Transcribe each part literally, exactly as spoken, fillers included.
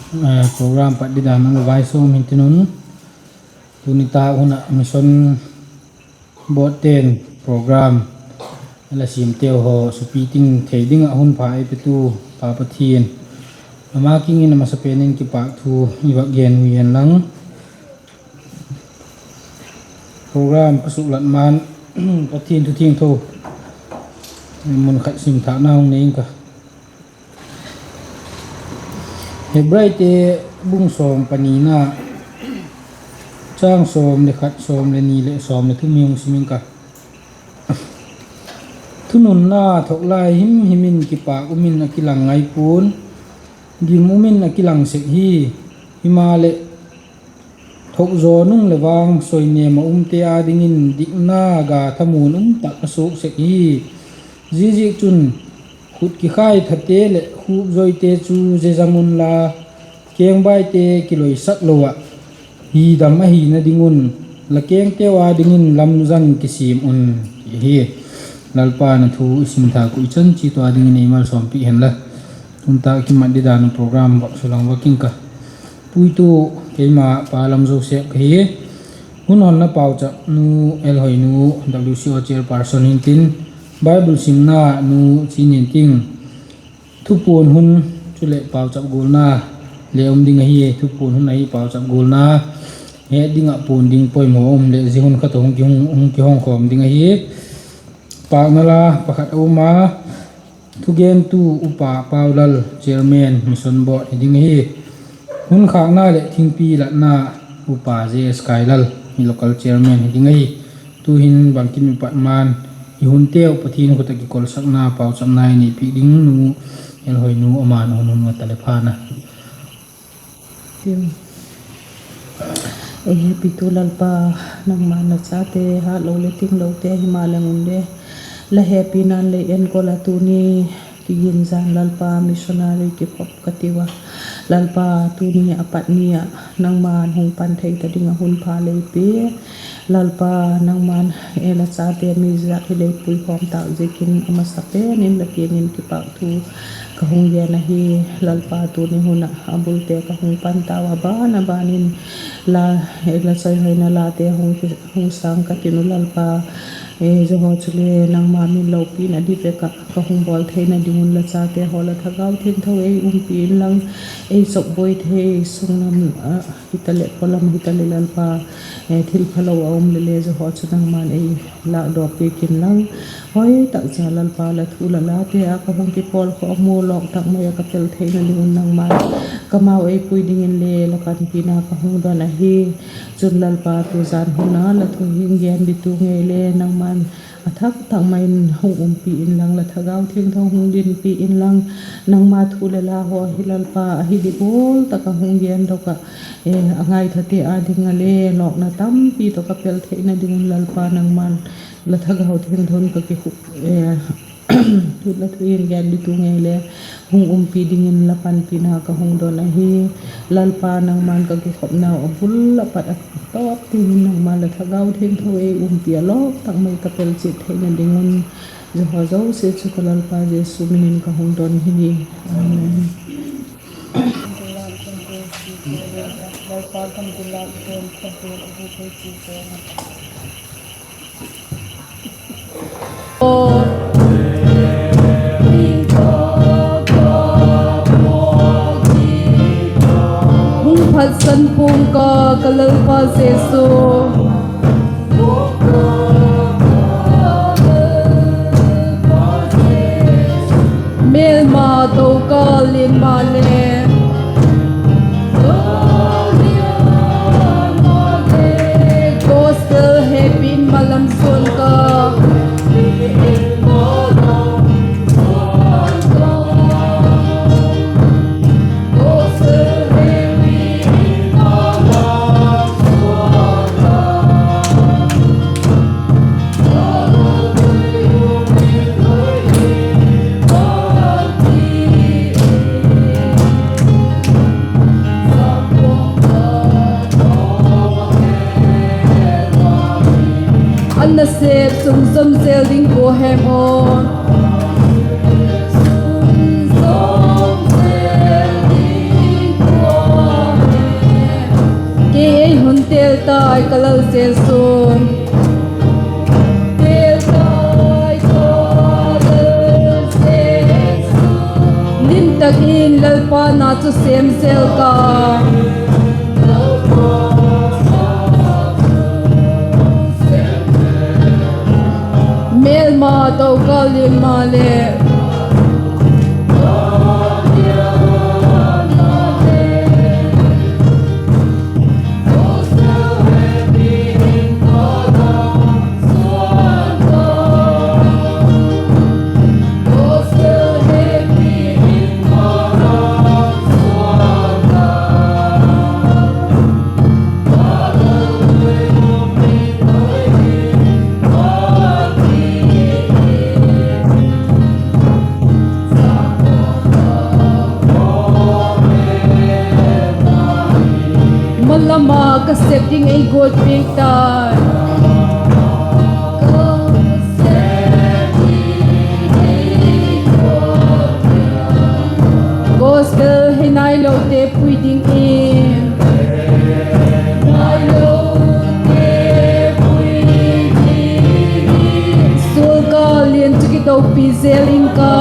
Program pat didan a la vaisawm hintin un, tuni ta hun ah mission board ten program la siamteu haw supi ting thei ding ah hun pha ei petu Pa Pathian, ama kiang in a masapen in kipâk thu i vak gen uh hen lang. Program ka suklat ma'n Pathian thu thiangtho mun khat sim thâkna hung nei ing ka. Hebraite bung sawm panina, châng sawm leh khat, sawm leh ni leh sawm leh thum hi hung sim ing ka. Thununna thok lai himhim in kipâk um in a kilang ngai pua'n, gim um in a kilang sek hi. Himaleh, thok zaw nung leh vang soinêm ah umte â dingin dikna ga thamuan um tak a suak sek hi. Ziaziakchun, khut kikhai thate leh khûp zoite chu zezang unla, kengbaite kiloisak lo ah, hi dam ahina ding un, la kengteu â dingin lamzang kisiam un, ti hi. Lalpa'n a thu i sim thâk uh i chan chiat ua dingin ei malsawmpiak hen la. Tuni ta kimat didan program vak sulang vak ing ka. Puitu, keima Pa Lam Joseph ka hi. Hun honna pauchapnu Elhoinu, W C O chairperson hintin, Bible simna nu Chininting, thupuan hun chuleh pauchap gualna le um ding ahi. Thupuan hun ahi pauchap gualna, het ding ah puan ding poimaw um leh zia hun khat a hung kihong khawm ding ahi. Pâkna la pakhat a um a, thugentu Upa Paulal, chairman Mission Board hi ding ahi. Hun khâkna leh thingpi latna Upa J S Kailal, i local chairman hi ding ahi. Tu'hin bangkim i pat ma'n, i hunteu Pathian khut ah kikolsakna pauchapna i neipiak ding nu Elhoinu, ama'n hun hun ngat a leh pha'n a. Ei hepitu Lalpa, nangma'n la chate hatlo leh tinglote himaleh unle, la hepina'n lei enkol a tuni kiginza'n Lalpa missionary kikhop ka tiu a. Lalpa, tuni a pat ni ah nangma'n hung pan thei ta ding ah hun pha lei pia. Lalpa, nangma'n la chate mi zat hi lei puikhawm tâk ziakin a masapen in la kiang in kipâk thu ka hung gen ahi. Lalpa, tuni hun ah a bulte ka hung pan tau a, ban a ban in la, la chawihoina late hung sâng ka tin uh Lalpa. Zia haw chule nangma min lopina ding vek ah ka hung bawl theina ding un la chate haw la Thagau Thiangtho ei umpi inlang, ei chawkbuai thei sunglam hitaleh pawlam hitaleh Lalpa, thil phalo a um leh le zia haw chu nangma'n ei lâkdawpiak inlang, hoi tak cha Lalpa la thu la late a ka hung kipawlkhawm u lawk tak mai ah ka pel theina ding un nangma'n ka mau ei pui dingin le la panpina ka hung don ahi. Chun Lalpa, tuzan hun a la thu hing gen dingtu ngei le nangma'n a thak tak mai in hung umpi inlang, la Thagau Thiangtho hung dinpi inlang, nangma thu leh la haw hi Lalpa ahi ding gual tak ah hung gendok ah, a ngaithate â ding ah le lawkna tampi tawh ka pel theina ding un Lalpa, nangma'n la Thagau Thiangtho in ka kikhop, thu la thu hing gen dingtu ngei le hung umpi dingin la panpina ka hung don ahi. Lalpa, nangma'n ka kikhopnau a bul a pat a tawp tiang in nangma la Thagau Thiangtho ei umpi a lawk tak mai ka pel chiat theina ding un, zia haw zosia chu ka Lalpa Jesu min in ka hung don hi. Amen. Hung phatsan pua'ng ka, ka Lalpa Jesu. Mêlma to ka lian maleh, gospel hepi in malam suan ka. An nasep sunzawm zel ding kua hem aw? tai ka Lal Jesu. Tel tai ka Lal Jesu. Lim tak in Lalpa na chu sêm zel ka. Mêlma to ka lim maleh. Malam ah ka sep ding ei guat piak tai. Gospel hi nailote pui dingin. Sual ka lian chu kidopi zel ing ka.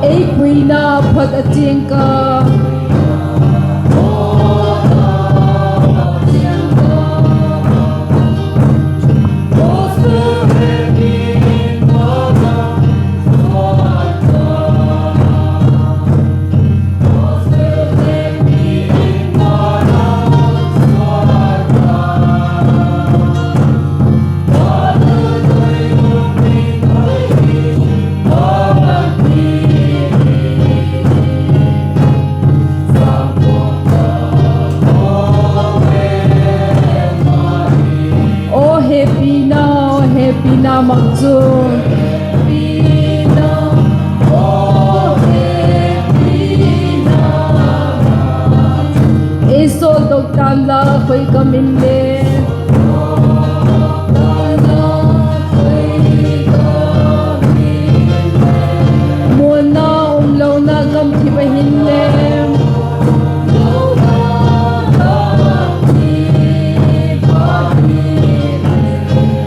Ei puina phat a chiang ka. Aw hepina, aw hepina mak chu. Ei sawldok tan la khoi kam in le. Muanna umlona gamthip ah hin le.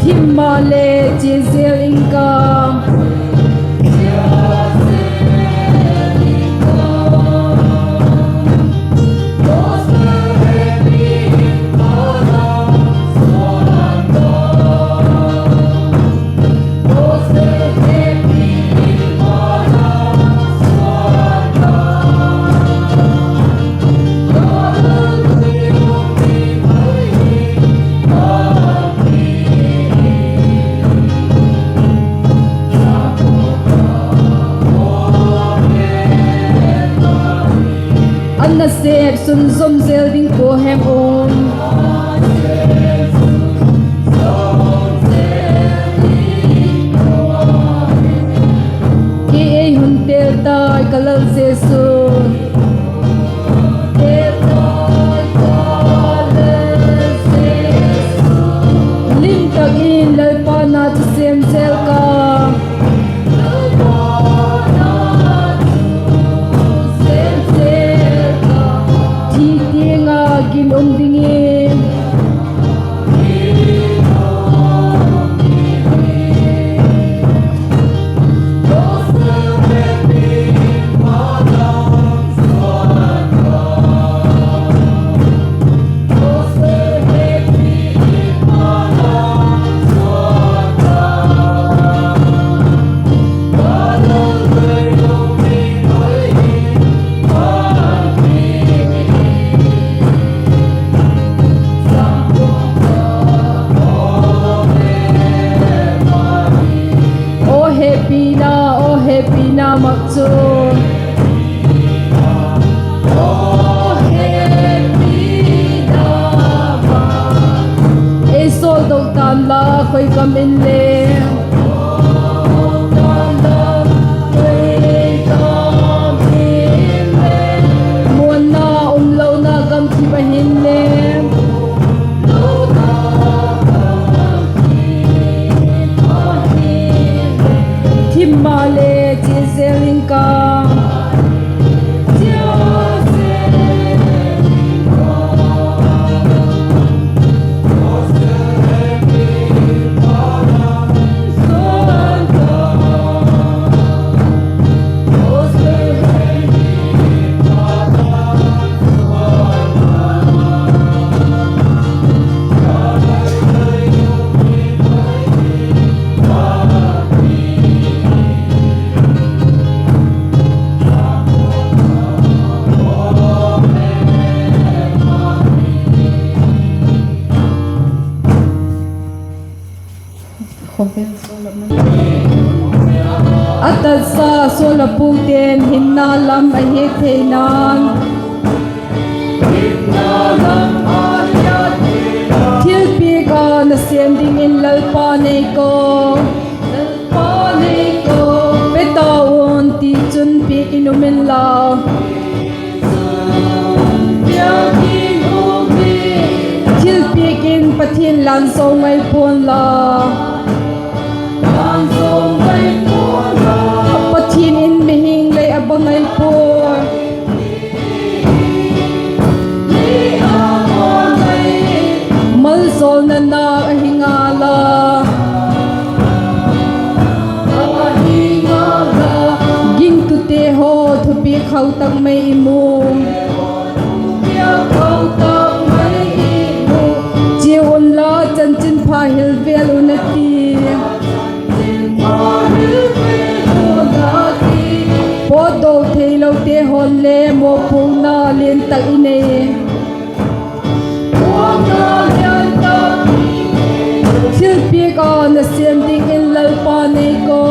Thim maleh chia zel ing ka. An nasep sunzom zel ding kua hem um? Kei ei hun tel tai ka Lal Jesu. Lim tak in Lalpa na chu sêm zel ka. Thi tiang ah gin um dingin. Aw hepina, aw hepina mak chu. Ei sawldok tan la khoi kam in le. Muanna umlona gamthip ah hin le. Thim maleh chia zel ing ka. Khawvel sual a man, a tatsa sual a pute'n hinna lam a hiat theina'n, thilpiak a nasêm dingin Lalpa nei ko, Lalpa nei ko, pe ta un ti chun piak in um inla. Thilpiak in Pathian lan zo ngai pua'n la, Pathian in mihing lei a ba ngai pua'n. Malzawlna nâk ahi ngal a, gingtute haw, thupiak khau tak mai i mu. Chia unla, chanchinpha hil vêl un, a ti. Pawtdok theilote haw'n le mawpuakna lian tak i nei. Thilpiak a nasêm dingin Lalpa nei ko,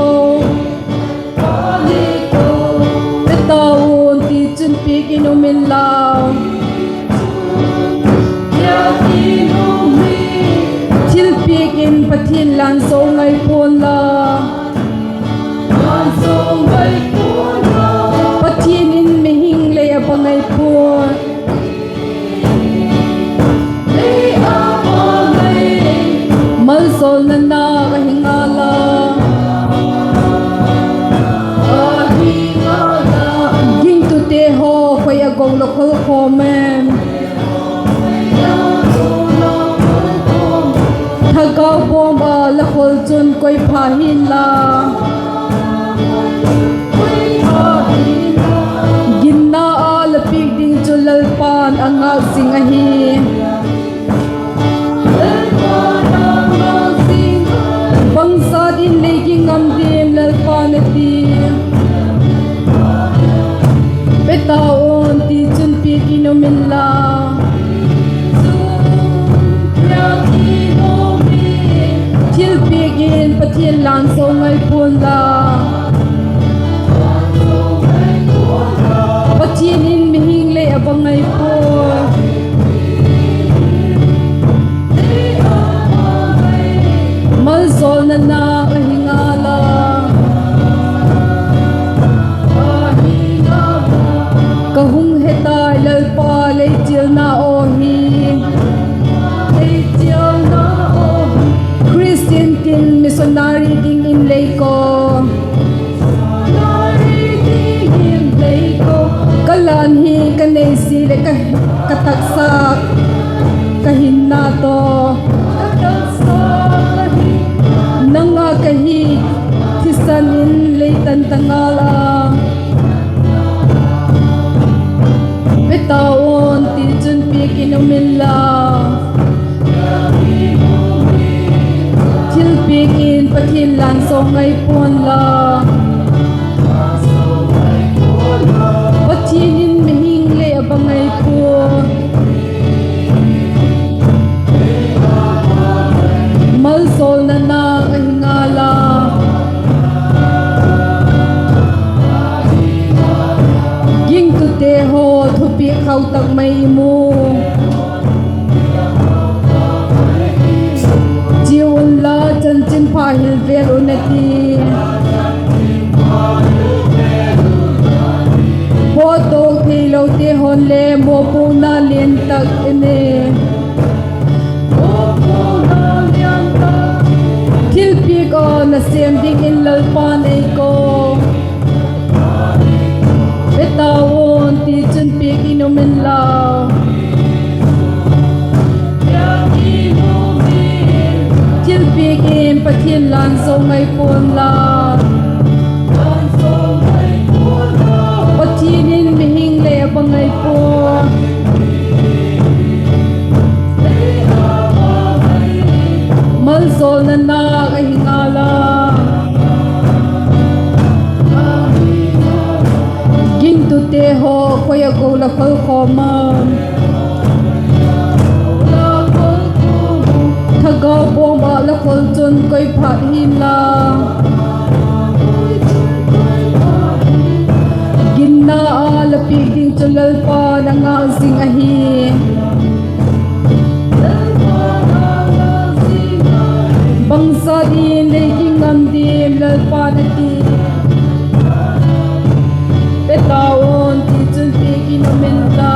pe ta un ti chun piak in um inla. Thilpiak in Pathian lan zo ngai pua'n la, Pathian in mihing lei a ba ngai pua'n. Malzawlna nâk ahi ngal a, gingtute haw, khoi a go la khol khawm em? Thagau bawm a la khol chun koi pha hi'n la, ginna a la piak ding chu Lalpa'n a ngâk zing ahi. Bangzat in lei ging ngam diam Lalpa'n, a ti. Pe ta un ti chun piak in um inla. Thilpiak in Pathian lan zo ngai pua'n la, Pathian in mihing lei a ba ngai pua'n. Malzawlna nâk ahi ngal a, ka hung he tai Lalpa, lei chialna aw hi. Khristian tin missionary dingin lei ko, ka lan hi ka neisi leh ka, ka taksa ka hinna tawh, nang a ka hi thisan in lei tan ta ngal a. Pe ta un ti chun piak in um inla. Thilpiak in Pathian lan zo ngai pua'n la, Pathian in mihing lei a ba ngai pua'n. Malzawlna nâk ahi ngal a, gingtute haw, thupiak khau tak mai i mu. Chia unla, chanchinpha hil vêl un, a ti. Pawtdok theilote haw'n le mawpuakna lian tak i nei. Thilpiak a nasêm dingin Lalpa nei ko, pe ta un ti chun piak in um inla. Thilpiak in Pathian lan zo ngai pua'n la, Pathian in mihing lei a ba ngai pua'n. Malzawlna nâk ahi ngal a, gingtute haw, khoi a ko la khol khawm a, thagau bawm a la Kol chun koi phat hinla, ginna a la piak ding chu Lalpa'n a ngâk zing ahi. Bangzat in lei ging ngam diam, Lalpa'n a ti. Pe ta un, tichun piak in um inla,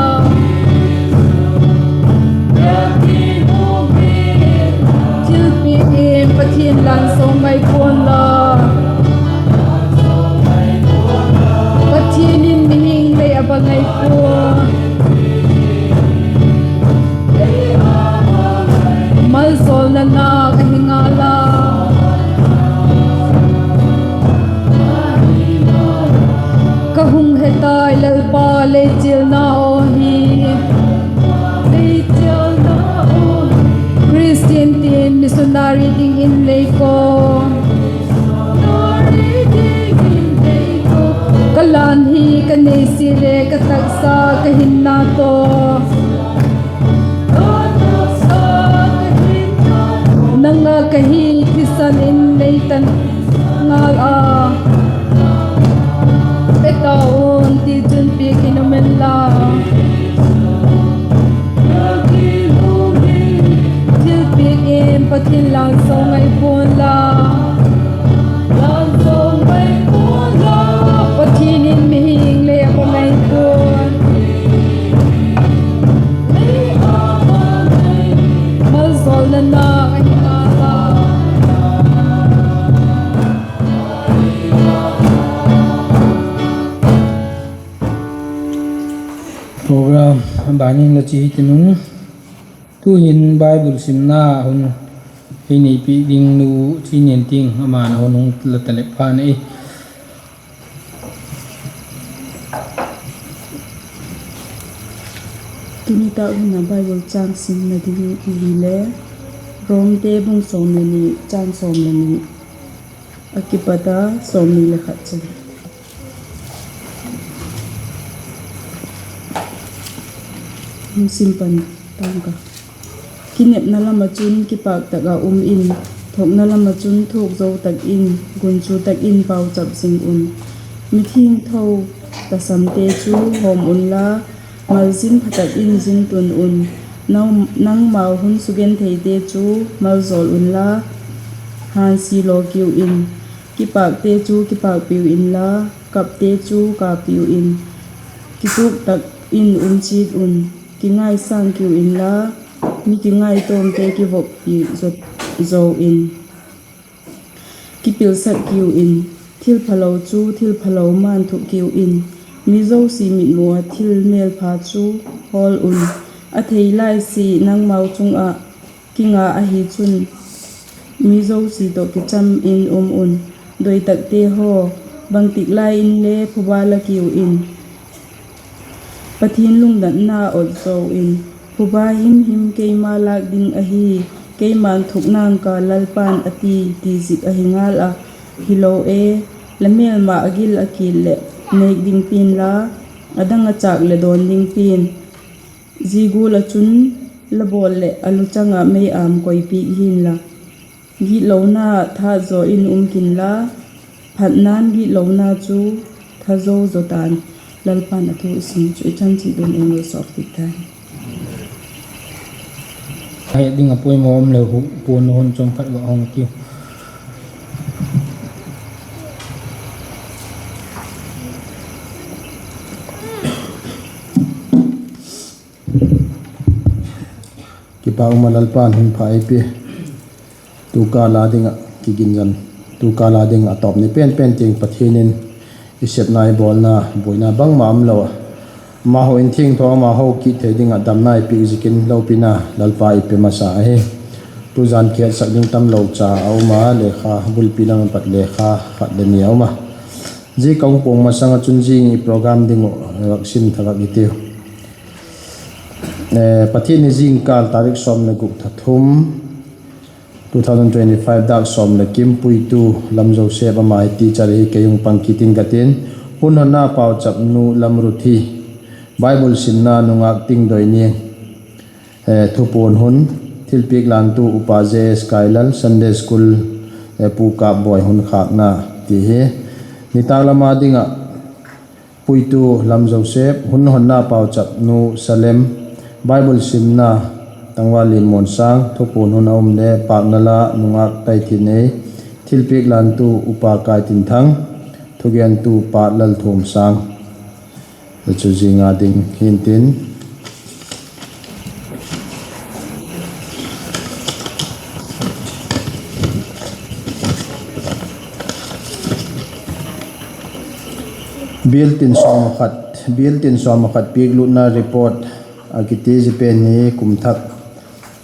thilpiak in Pathian lan zaw ngai pua'n la, Pathian in mihing lei a ba ngai pua'n. Malzawlna nâk ahi ngal a, ka hung he tai Lalpa, lei chialna aw hi. Christian tin missionary dingin lei ko. Ka lan hi ka neisi le ka taksa ka hinna tawh, nang a ka hi thisan in lei tan ngal a, pe ta un, tichun piak in um inla, thilpiak in Pathian lan zaw ngai pua'n la, Pathian in mihing lei a ba ngai pua'n. Malzawlna nâk ahi ngal a. Program a ban in la chia hi tin un, tu'hin Bible simna hun ei nei piak ding nu Chinnianting, ama'n a hun hung la ta leh pha'n ahi. Tuni tak hun a Bible châng simna ding hile, Romte bung sawm le ni, châng sawm le ni a kipat a sawmni le khat chan. Hung sim pan tang ka. Kinepna lam ah chun kipâk tak ah um in, thuakna lam ah chun thuak zo tak in, gunchu tak in pauchap zing un. Mithiangtho tasamte chu hawm unla, malzin pha tak in zin tun un. Nangmau hun sugentheite chu maljawl unla, hânsia law kiu in. Kipâkte chu kipâkpiu inla, kapte chu kappiu in. Kituk tak in um chiat un. Kingaisâng kiu inla, mi kingaitawmte kivoppi zo in. Kipilsak kiu in. Thilphalo chu thilphalo ma'n thuk kiu in. Mi zosia mitmu ah thil mêlpha chu hawl un. A thei laisia nangmau chung ah kinga ahi chun, mi zosia tawh kicham in um un. Doi takte haw, bangtik lai inle phuba la kiu in. Pathian lungdonna ot zo in, phuba himhim keima lâk ding ahi, keima'n thuk nang ka Lalpa'n a ti, ti zik ahi ngal a. Hilo e, la mêlma a gil a kit leh nêk ding pi'n la, a dang a châk leh dawn ding pi'n. Zia gual ah chun la bawl leh a luchang ah mei-âm koipiak hi'n la. Gitlona thazaw in um kin la, phatna'n gitlona chu thazo zaw ta'n. Lalpa'n a thu a sim chu i chan chiat un ei malsawmpiak ta hi. A het ding a poimaw um leu hu puan hun chom khat va hong tiu. Kipak um a, Lalpa'n hun pha ei pia. Tu kâl a ding ah kiginzan, tu kâl a ding ah a tawp ni pen pen tiang Pathian in i sepna, i bawlna, buaina bangma umlo a, amahaw in thiangtho, amahaw kit thei ding ah damna ei piak ziakin lopina Lalpa i pe masa ahi. Tuzan kihetsak ding tamlo cha a um a, lekha bulpi lam ah pat lekha khat le ni a um a. Zia ka hung puang masang ah chun zing i program ding uh vak sim tha vak i tiu. Pathian ni zingkâl tarik sawm le guk, tha thum, two thousand twenty-five, dâk sawm leh kim, puitu Lam Joseph, ama hi teacher hi, kei hung pang kit in ka tin. Hun honna pauchapnu Lam Ruth hi, Bible simna nungâk Tingdoiniang, thupuan hun, Thilpiak lantu Upa J S Kailal, Sunday School, eh, Pu Kap Boi hun khâkna ti hi. Nitâk lam a ding ah puitu Lam Joseph, hun honna pauchapnu Salem, Bible simna Tangval Lianmuansâng, thupuan hun a um le pâkna la nungâk Taithinei, thilpiak lantu Upa Kaitinthang, thugentu Pa Lalthuamsâng. Chu zing a ding hintin. Bial tin sawm khat, bial tin sawm khat piaklutna report a kiti zi pen hi kum thak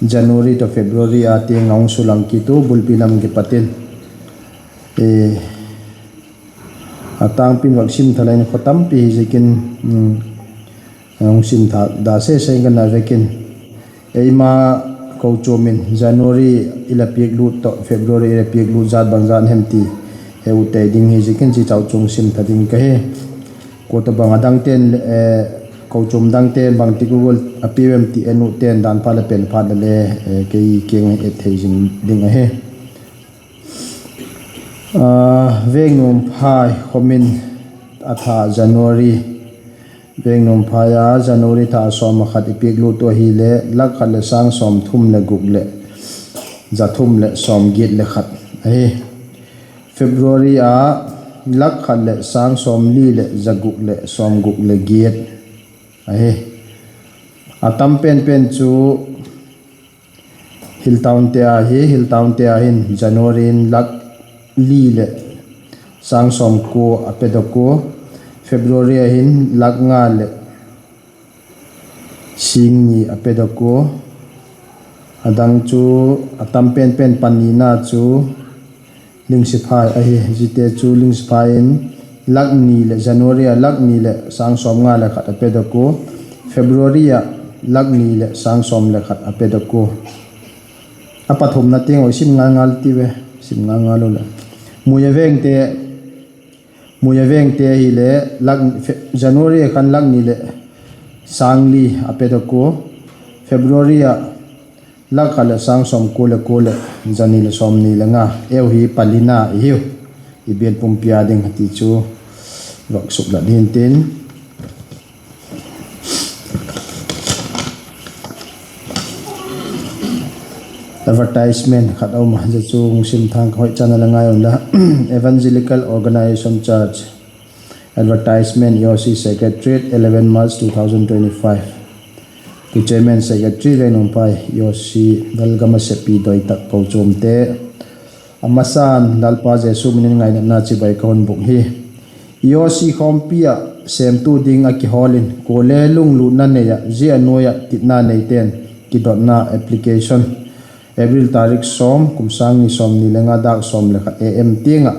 January tawh February a tiang a hung sulang kit u bulpi lam kipat in. A tângpi in vak sim tha lai in khaw tampi hi ziakin, hung sim thâk da sese ka na vek in. Eima kochuam in January i la piaklut tawh February i la piaklut zat bangzat hem ti he u tei ding hi ziakin zia chau chung sim tha ding ka hi. Kua tawhbang a dangte'n, kochuam dangte'n bangtik u gual a piau em ti en u te'n dan phat leh pen phat leh le kei kiang et thei zing ding ahi. Vengnuamphai khawm in a tha January, Vengnuamphai a January tha sawm a khat i piaklut u ahile lak khat leh sâng sawm thum leh guk leh za thum leh sawm giat leh khat ahi. February a lak khat leh sâng sawm li leh za guk leh sawm guk leh giat ahi. A tam pen pen chu Hilltownte ahi, Hilltownte a hin January in lak li leh sâng sawm kua a pedok ua, February a hin lak nga leh sîng ni a pedok ua. A dang chu a tam pen pen panina chu Lingsiphai ahi. Ziate chu Lingsiphai in lak ni leh January a lak ni leh sâng sawm nga leh khat a pedok ua, February a lak ni leh sâng sawm leh khat a pedok ua. A pathumna tiang ui sim ngal ngal ti ve, sim ngal ngal u leh. Muia Vengte, Muia Vengte ahile January a khan lak ni leh sâng li a pedok ua, February a lak khat leh sâng sawm kua leh kua leh za ni leh sawm ni leh nga, eu hi palina i hiu. I bial pumpi a ding a ti chu vak suklat hintin. Advertisement khat a um a, zia chu hung sim thang ka hoi chan a la ngai unla. Evangelical Organization Church, advertisement, E O C Secretariat, eleven March two thousand twenty-five. Chairman Secretary Vengnuamphai E O C Lalgamasepi Doitak kochuamte, a masa'n Lalpa Jesu min in ngainatna chibai ka hun bûk hi. E O C khawmpi ah sêmtu ding a kihawl in kuale lunglutna nei ah zia a nuai ah titna neite'n kidotna application April tarik sawm, kum sâng ni sawmni le nga, dâk sawm le khat A M tiang ah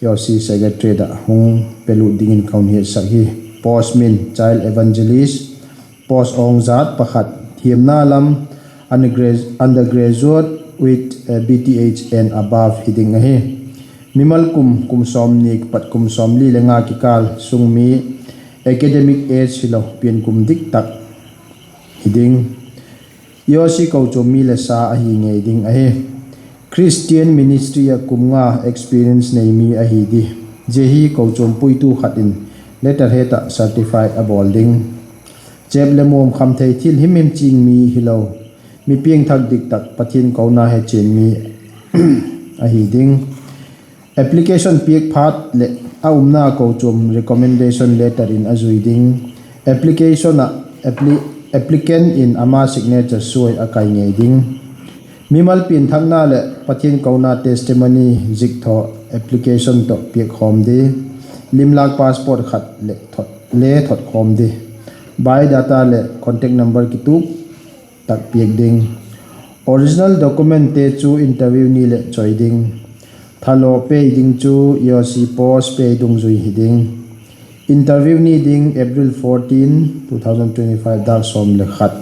E O C Secretariat ah hung pelut dingin ka hun hiatsak hi. Post min Child Evangelist, post awng zat pakhat, thiamna lam undergraduate with B Th and above hi ding ahi. Mimal kum, kum sawmni kipat kum sawmli le nga kikâl sung mi, academic age hilo, pian kum dik tak hi ding. E O C kochuam mi le sa ahi ngei ding ahi. Christian ministry ah kum nga experience nei mi ahi di. Zia hi kochuam puitu khat in letterhead ah certified a bawl ding. Chêp le muam, khamthei thil himhim ching mi hilo, mi piangthak dik tak, Pathian kona hechian mi ahi ding. Application piak phat leh a umna kochuam recommendation letter in a zui ding. Application ah applicant in ama signature suai a kai ngei ding. Mimal pianthakna leh Pathian kona testimony zikthaw application tawh piak khawm di. Limlâk passport khat le thot khawm di. Biodata leh contact number kitup tak piak ding. Original documentte chu interview ni leh choi ding. Thalo pei ding chu E O C post pei dungzui hi ding. Interview ni ding April fourteen, two thousand twenty-five, dâk sawm le khat,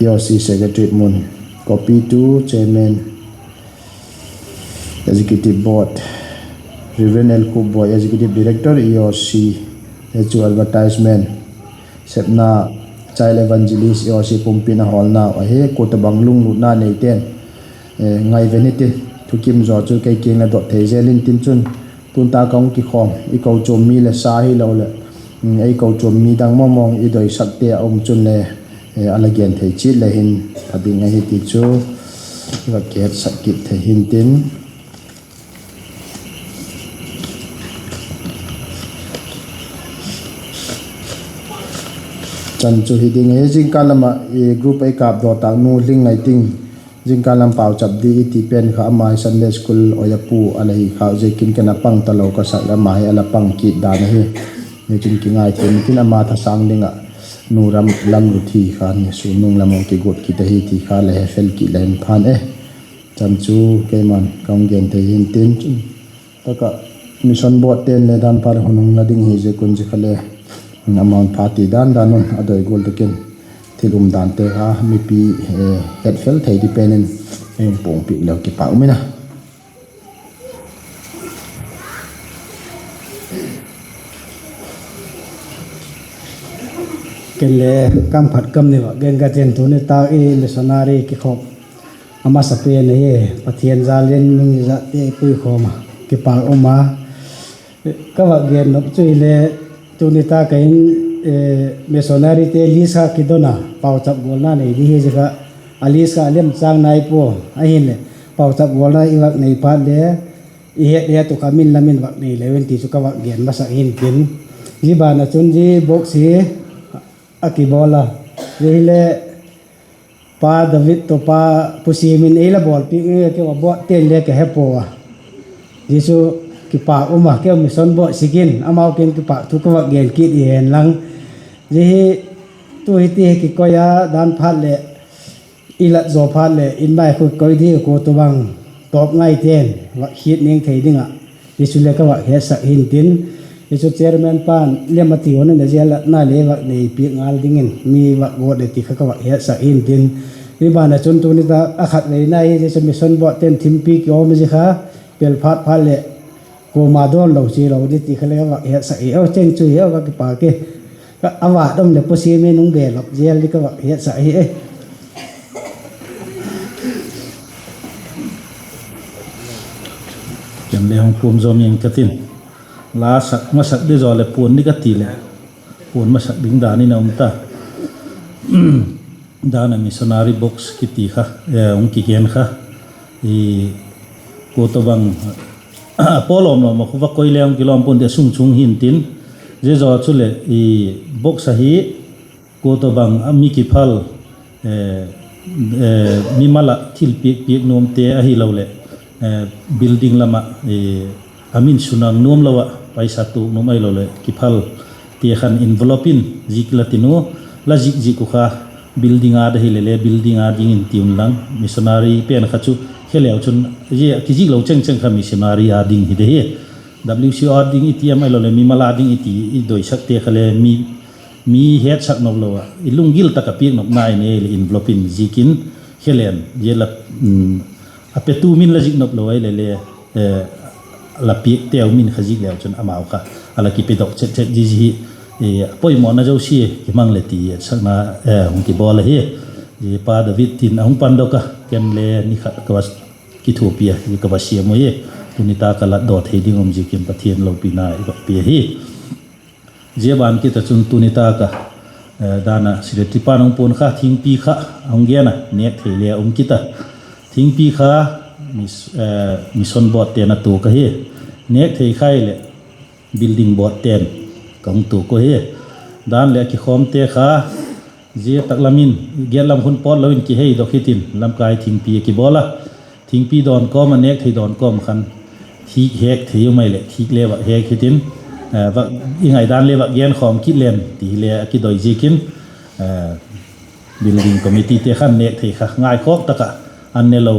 E O C Secretariat mun. Copy to Chairman, Executive Board, Reverend L Khupboi, Executive Director, E O C. Chu advertisement sepna Child Evangelist A O C pumpi'n a hawlnau ahi. Kua tobang lunglutna neite'n ngaiven hitin, thukim zaw chu kei kiang a dot thei zel intin chun, tun ta ka hung kikhawm, i kochuam mi le sa hiloleh, ei kochuam mi dang mawngmawng i doisakte a um chun le, a la gen thei chiat le hin pha ding ahi ti chu i va kihetsak kit thei hintin. Chan chu hi ding ahi, zingkal lam ah group ei kâpdaw tâk Nu Hlingneiting, zingkal lam pauchap di i ti pen kha ama hi Sunday School oia pu a la hi khâk ziakin ken a pang talo ka sak leh ama hi a la pang kit dan ahi. Hichun kingaithiam intin, ama thasâng ding ah Nu Lamluthi kha ni su nung lam ah kiguat kit ahi ti kha la he fel kit le hin phan e. Chan chu keima'n ka hung gen thei hintin, tak ah Mission Boardte'n le dan phat hun hung la ding hi ziak un zia kha le amount pha ti dan dan un a doi gual tak in thil umdante kha mipi het fel thei di pen in ei hung puangpiak leu kipâk um in a. Ken le kam khat kam ni va gen ka tin, tuni tak i missionary kikhawm a masa pen ahi, Pathian jal in mi zatte puikhawm a, kipâk um a. Ka va gen nop chu hile, tuni tak ah hin missionaryte list kha kidon a, pauchap gualna nei di hi zia kha, a list kha a lemchâng nai pua, ahinleh pauchap gualna i vak nei phat le i het het uh kha min lam in vak nei leu in ti chu ka vak gen masak hintin. Zia ban ah chun zia box hi a kibawl a, zia hile Pa David tawh Pa Pu Siam in ei la bawlpiak, keu a boardte'n le ka he pua a. Zia chu kipâk um a, keu Mission Board sik in amau kiang kipâk thu ka vak gen kit i hen lang. Zia hi tu hi ti hi kikoi a, dan phat leh i lat zaw phat leh in mai khu koi di, kua tobang tawp ngaite'n vak hiat ning thei ding ah, zia chu le ka vak hetsak hintin. Zia chu chairman pa'n lem a ti hun in a zia latna le vak nei piak ngal dingin mi vak guat le ti kha ka vak hetsak hintin. Zia ban ah chun tuni tak a khatveina hi zia chu Mission Boardte'n thimpi kiawm zia kha pel phat phat leh kuama dawn lo chi lo di ti kha le ka vak hetsak hi. Aw, cheng chu hi a, ka kipâk e. A vât um leh Pu Siam in hung belap zel di ka vak hetsak hi e. Ken le hung puam zawm ing ka tin. La sak masak di zaw leh puan di ka ti leh puan masak ding dan in a um ta. Dan a missionary box kiti kha hung kigen kha, kua tawhbang a paw lawm lawm ah khu va koi le hung kilawm puan di a sung chung hintin. Zia zaw chuleh box ahi, kua tawhbang a mi kiphal, mimal ah thilpiak piak nuamte ahiloleh building lam ah a min sunang nuam lo ah paisa tuak nuam ahiloleh kiphal te khan envelope in zik la tin u, la zik zik uh kha building â da hileh le building â dingin ti unlang, missionary pen kha chu khe leu chun zia kizik lo cheng cheng kha missionary â ding hi de hi. WC â ding i ti am ahiloleh mimal â ding i ti i doisakte kha le mi hetsak nop lo ah i lunggil tak ah piak nop nai ne leh envelope in zik in khe leng zia la a petu min la zik nop lo ahileh le la piakteu min kha zik leu chun amau kha a la kipedok chet chet zi hi a poimawna zosia kimang leh ti etsakna hung kibawl ahi. Zia Pa David tin a hung pandok a, ken le ni khat ka va kithuapi a, ka va siam u hi. Tuni tak a latdaw thei ding um ziakin Pathian lopina i va pia hi. Zia ban kit ah chun tuni tak a dan a secretary pa'n hung puan kha thingpi kha a hung gen a, nêk thei le a um kit a. Thingpi kha Mission Boardte'n a tuak ahi. Nêk thei kha hileh building boardte'n ka hung tuak u hi. Dan leh a kikhawmte kha zia tak lam in, gate lam khun pawt lo in kiheidok hitin lamkai thingpi a kibawl a. Thingpi dawn kawm ah nêk thei dawn kawm khan thîk hêk thei um ahileh thîk le vak hêk hitin, i ngaidan le vak genkhawm kit leng ti hile a kidoi ziakin building committeete khan nêk thei kha ngaikhawk tak ah an ne lo,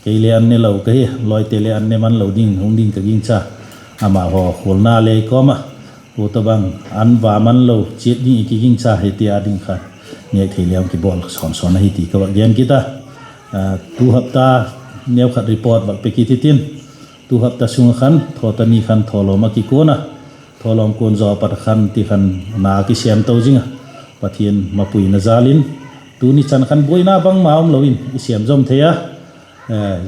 kei le an ne lo ka hi, lawite le an ne man lo ding hung ding ka gingcha. Amahaw khualna le i kawm ah, kua tawhbang an va man lo chiat ding i kigingcha hi ti â ding kha nêk thei le hung kibawl sawn sawn ahi ti ka va gen kit a. Tu hapta neukhat report vak pe kit hitin, tu hapta sung ah khan thawta ni khan thawlawm a kikuan a, thawlawm kuan zaw a pat khan ti khan na kisêm to zing a, Pathian mapuina jal in tuni chan khan buaina bangma umlo in i sêm zom thei a,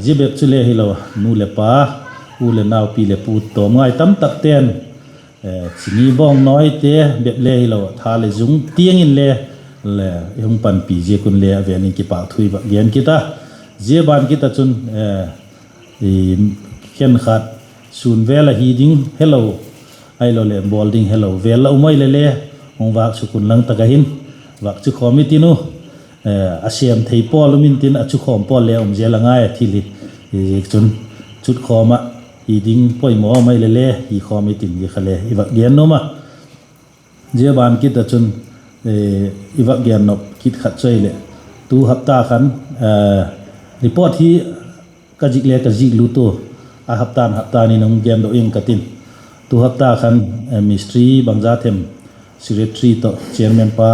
zia bep chule hilo a, nu leh pa, u leh nau, pi leh pu tawm ngai tamtakte'n, chini bawng nawite bep le hilo a, tha leh zung tiang inle i hung panpi ziak un le a vêl in kipâk thu i vak gen kit a. Zia ban kit ah chun khenkhat sûn vêl a hi ding helo, ahiloleh bawl ding helo vêl la um ai le le, hung vâk suk un lang tak ah hin vak chu khawm i tin u. A sêm thei pawl um intin, a chu khawm pawl le um zel a ngai a thil hi. Ziak chun chut khawm ah hi ding poimaw um ai le le hi khawm i tin, zia kha le i vak gen nuam a. Zia ban kit ah chun i vak gen nop kit khat chu ahileh, tu hapta khan report hi ka zik le ka zik lut ua, a hapta'n hapta'n in hung gendok ing ka tin. Tu hapta khan mistri bangza them, secretary tawh chairman pa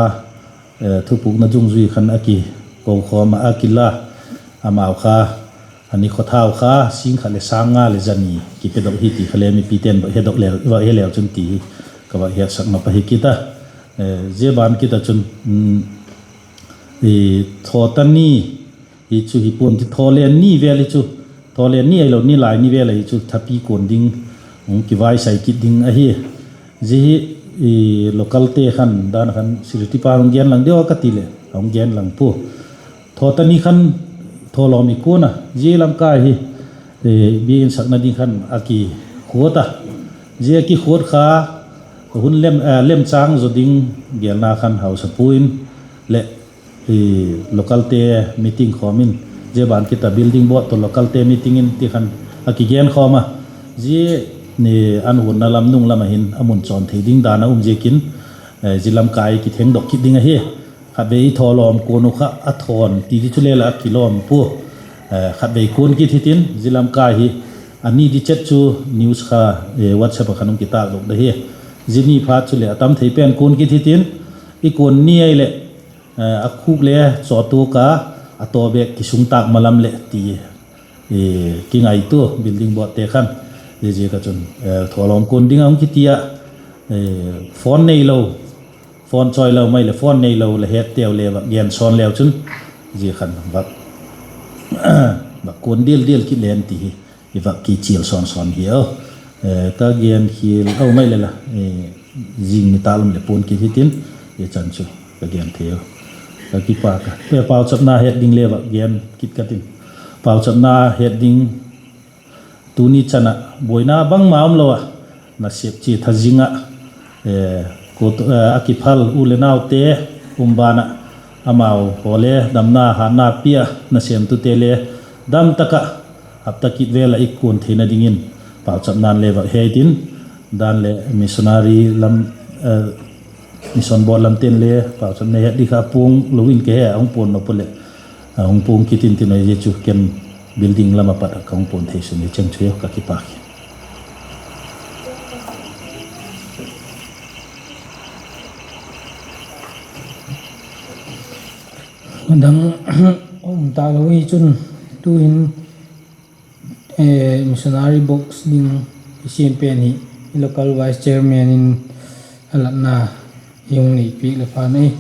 thupukna dungzui khan a kiko khawm ah a kila, amau kha a ni khawthau kha sîng khat leh sâng nga leh za ni kipedok hi ti kha le mipite'n vak hedok leu, vak he leu chun ti hi ka vak hiatsak nop ahi kit a. Zia ban kit ah chun thawta ni hi chu hi pua'n ti, thawlen ni vêl hi chu, thawlen ni ahilo, nilai ni vêl ahi chu thapi kuan ding, hung kivaisai kit ding ahi. Zia hi localte khan dan khan secretary pa hung gen lang diu a ka ti leh a hung gen lang pua. Thawta ni khan thawlawm i kuan a, zia lamkai hi biakin sakna ding khan a kikhuat a. Zia kikhuat kha hun lemchâng zaw ding gelna khan hausapu in leh localte meeting khawm in, zia ban kit ah building board tawh localte meeting in ti khan a kigen khawm a. Zia an huanna lam nung lam ah hin a mun chawn thei ding dan a um ziakin, zia lamkai kithengdok kit ding ahi. Khatvei thawlawm kuan uh kha a thawn ti di chu le la a kilawm pua. Khatvei kuan kit hitin, zia lamkai hi a ni di chet chu news kha WhatsApp ah khan hung kitâkdok da hi. Zia ni phat chuleh a tam thei pen kuan kit hitin, i kuan ni ahileh a khuk le chawtuak a, a taw bêk kisung tâk malam leh ti kingaitua building boardte khan. Ziaziak ah chun thawlawm kuan ding a hung kiti ah, phone neilo, phone chawi lo mai leh phone neilo la hetteu le vak gen sawn leu chun, zia khan vak kuan dial dial kit len ti hi i vak kichial sawn sawn hi a. Ka gen khial a um mai le la, zing ni tâk lam leh puan kit hitin, i chan chu ka gen thei a. Ka kipâk a, pauchapna het ding le vak gen kit ka tin. Pauchapna het ding, tuni chan ah buaina bangma umlo ah, nasep chia tha zing ah, a kiphal u leh naute um ban ah, amau haw le damna hatna pia, nasêmtute le dam tak ah, hapta kit vêl ah i kuan theina dingin pauchapna'n le vak he tin, dan leh missionary lam, mission board lamte'n le pauchapna het ding kha puang lo in ka he, a hung puang nop u leh a hung puang kit in tin, zia chu ken building lam ah pat ah ka hung puang thei sun hi cheng chu ka kipâk hi. Dang um talo hi chun, tu'hin missionary box ding i siam pen hi i local vice chairman in a latna i hung nei piak leh phan ei.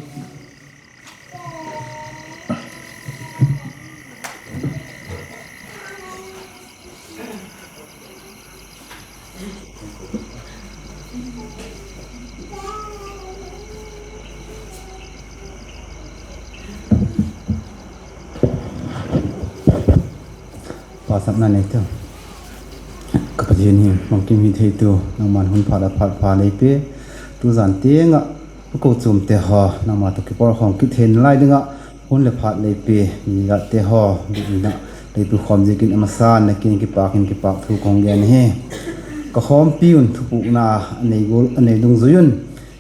Pauchapna neitu, ka Pathian hi, bangkim hi theitu, nangma'n hun phat a phat pha lei pe, tu zan tiang ah ka kochuamte haw nangma tawh kipawlkhawm kit theina lai ding ah hun leh phat lei pe, mi zatte haw in ah lei pu khawm ziakin a masa'n na kiang kipâk in kipâk thu ka hung gen hi. Ka khawmpi un thupukna a nei dungzui un,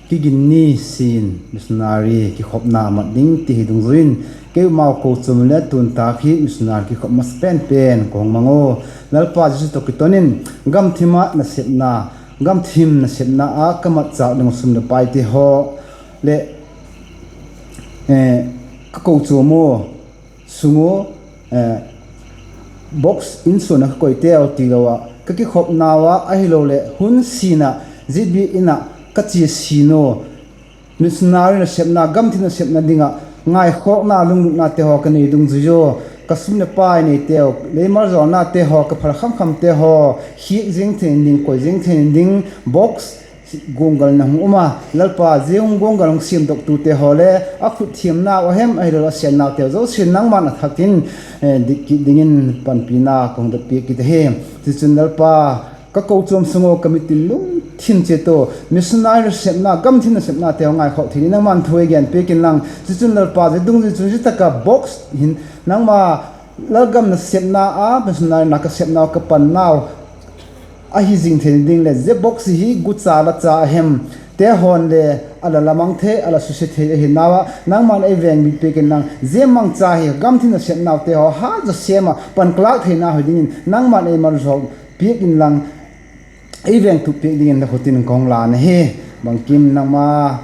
kiginni sin missionary kikhopna mat ding ti hi dungzui in, keimau kochuam le tun tâk hi missionary kikhop masa pen pen ka hung mang u. Lalpa Jesu tawh kiton in gamthim ah nasepna, gamthim nasepna ah ka matchâk ding uh sum leh paite haw leh ka kochuam u sung u box in suan ah ka koiteu tilo ah ka kikhopnau ah ahiloleh hun sin ah zia biak in ah ka chia sin u Missionary nasepna, gamthip nasepna ding ah ngaikhawkna, lunglutnate haw ka nei dungzui u. Ka sum leh pai neiteu, lei malzawlnate haw, ka phal khamkhamte haw, khiak ziang thei ding, koi ziang thei ding, box guanggal na hung um a, Lalpa, zia hung guanggal hung siamdawktute haw le, a khut thiamnau a hem, ahiloleh a sênnauteu zosia nangma'n a thak in, eh, dik kit dingin panpina ka hung dot piak kit ahi. Tichun Lalpa, ka kochuam sung ua ka mitin lungthim chiat u, missionary nasepna, gamthip nasepnate haw ngaikhawk thei ding nangma'n thu ei gen piak inlang. Tichun Lalpa, zia dungzui chun zia tak ah box hin nangma lalgam nasepna a missionary na ka sepnau, ka pannau ahi zing thei ding leh, zia box hi gucha la cha a hem, te haw'n le a la lamang thei, a la susia thei ahi nau a, nangma'n ei vêng bit piak inlang, zia mangcha hi gamthip nasepnaute haw hat zaw sêm ah pan ka lâk theina hi dingin nangma'n ei malzawl piak inlang, ei vêng tup piak dingin la khut in ka hung lân ahi. Bangkim nangma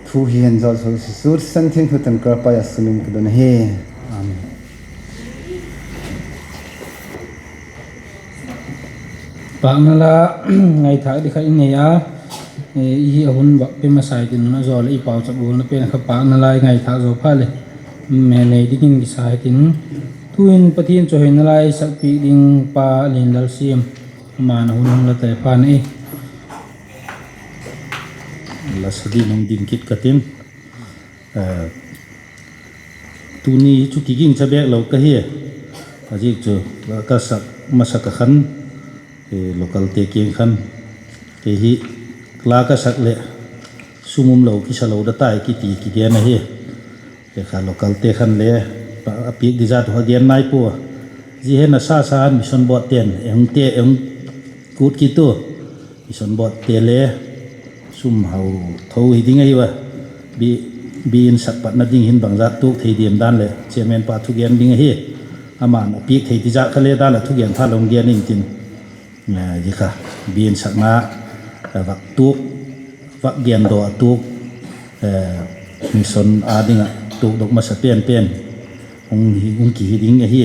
thu hi hen zaw Jesu Khrista thiangtho tawh ka pai a, sum in ka don ahi. Amen. Pâkna la ngaithâk ding khat i nei a, i hi a hun vak pe masa i tin, a zaw leh i pauchap gualna pen kha pâkna la i ngaithâk zaw phat leh, me nei dingin kisa i tin. Tu'hin Pathian chawihoina la i sakpiak ding pa Lianlalsiam, ama'n a hun hung la tai phat ahi. La sa ding hung ding kit ka tin. Tuni chu kigingcha bêk lo ka hi. A ziak chu la ka sak masa ka khan, localte kiang khan, kei hi la ka sak leh sum um lo kisa lo da tai kiti kigen ahi. Kha localte khan le a piak ding zat uh a gen nai pua. Zia hi nasa sa mission board ten e hung te e hung kut kit u. Mission boardte le sum hau tho hi ding ahi a, biakin sak patna ding hin bangzat tuak thei diam dan leh chairman pa thugen ding ahi. Ama'n a piak thei ti zat kha le dan leh thugen phat leh hung gen intin, zia kha biakin sakna vak tuak, vak gen daw a tuak, mission â ding ah tuakdok masa pen pen hung kihi ding ahi.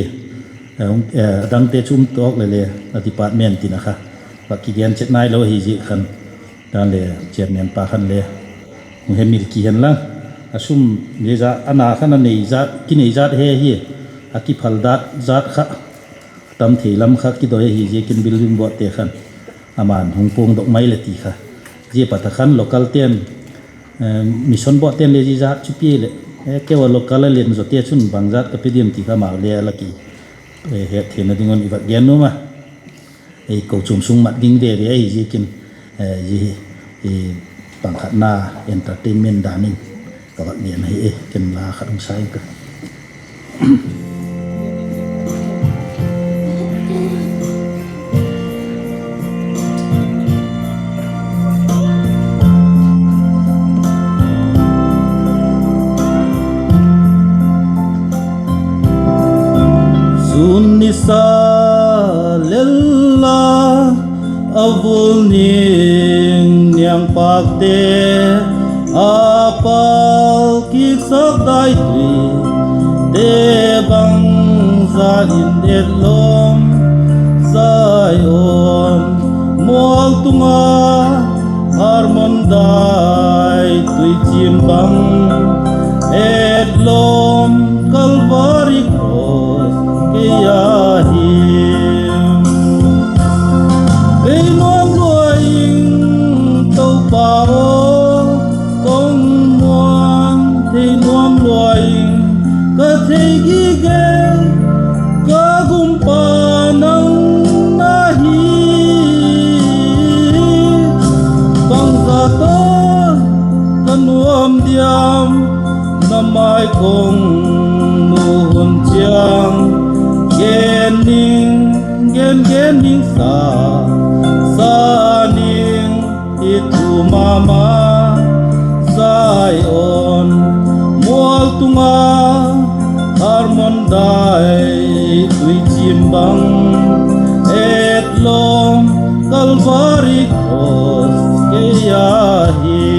Dangte chu um tawk leh le a department tin a kha vak kigen chet nailo ahi ziak khan, dan leh chairman pa khan le hung hemil ki hen lang, a sum le za a na khan a nei zat, kinei zat he hi, a kiphal dat zat kha tam thei lam kha kidoi ahi ziakin building boardte khan ama'n hung puangdok mai leh ti kha, zia pat a khan localte'n, mission boardte'n le zia zat chu pia leh, keu a local a len zawte chun bangzat ka pe diam ti kha amau le a la ki hettheina ding un i vak gen nuam a. Ei kochuam sung mat ding ve ve ahi ziakin, zia hi pangkhatna entertainment dan in ka vak gen ahi e, ken la khat hung sa ing ka. Sun nisa lel la, a vul ning niangpâkte, a pal kiksak dai tuite bangzat in etlawm, Zion mual tung a Hermon dai tuichiam bang, etlawm Calvary cross kei a hi. Thei nuam lua ing Toupa aw, ka muan thei nuam lua ing, ka thei gige, ka gumpa nang na hi. Bangzat a ka nuam diam, na mai kong nu hun chiang, gen ning, gen gen ning sa, sa ning i tu mama. Zion mual tung a Hermon dai tuichiam bang, etlawm Calvary cross kei a hi.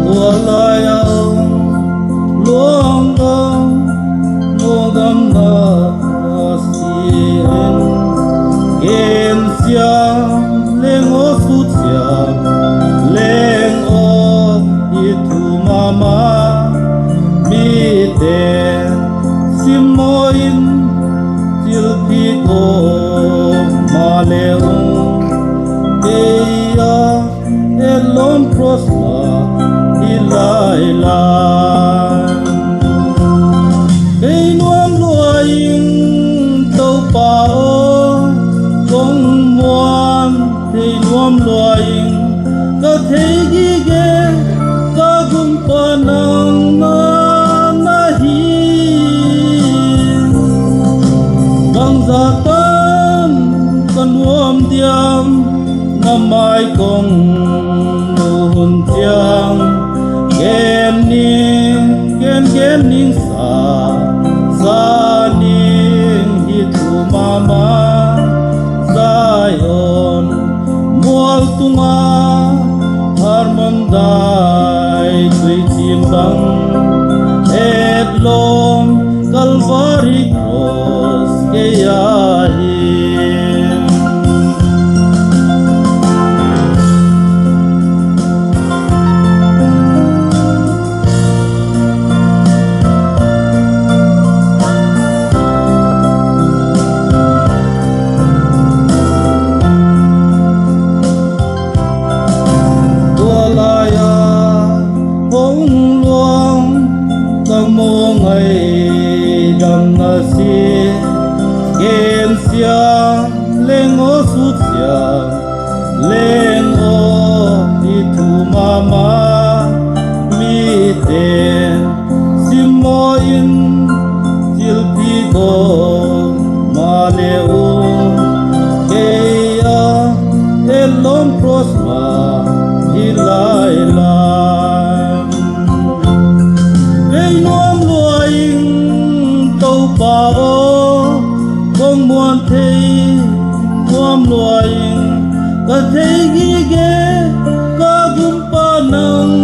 Tua lai a luang gam, luang gam na si in, gen Kong nu hun chiang, gen ning, gen gen ning sa, sa ning hi thu ma ma, Zion mual tung a, Hermon dai tui chim bang, Hetlon Calvary cross kei a hi. Tua lai a hung luang ka maw ngaidamna si, gensia leng aw sutsia leng aw i thu ma ma, miten simmaw in thilpi kawm maleu, kei a Hetlon cross ma hi lai la. Kei nuam lua ing Toupa aw, kong muan thei nuam lua ing, ka thei gige ka gumpa nang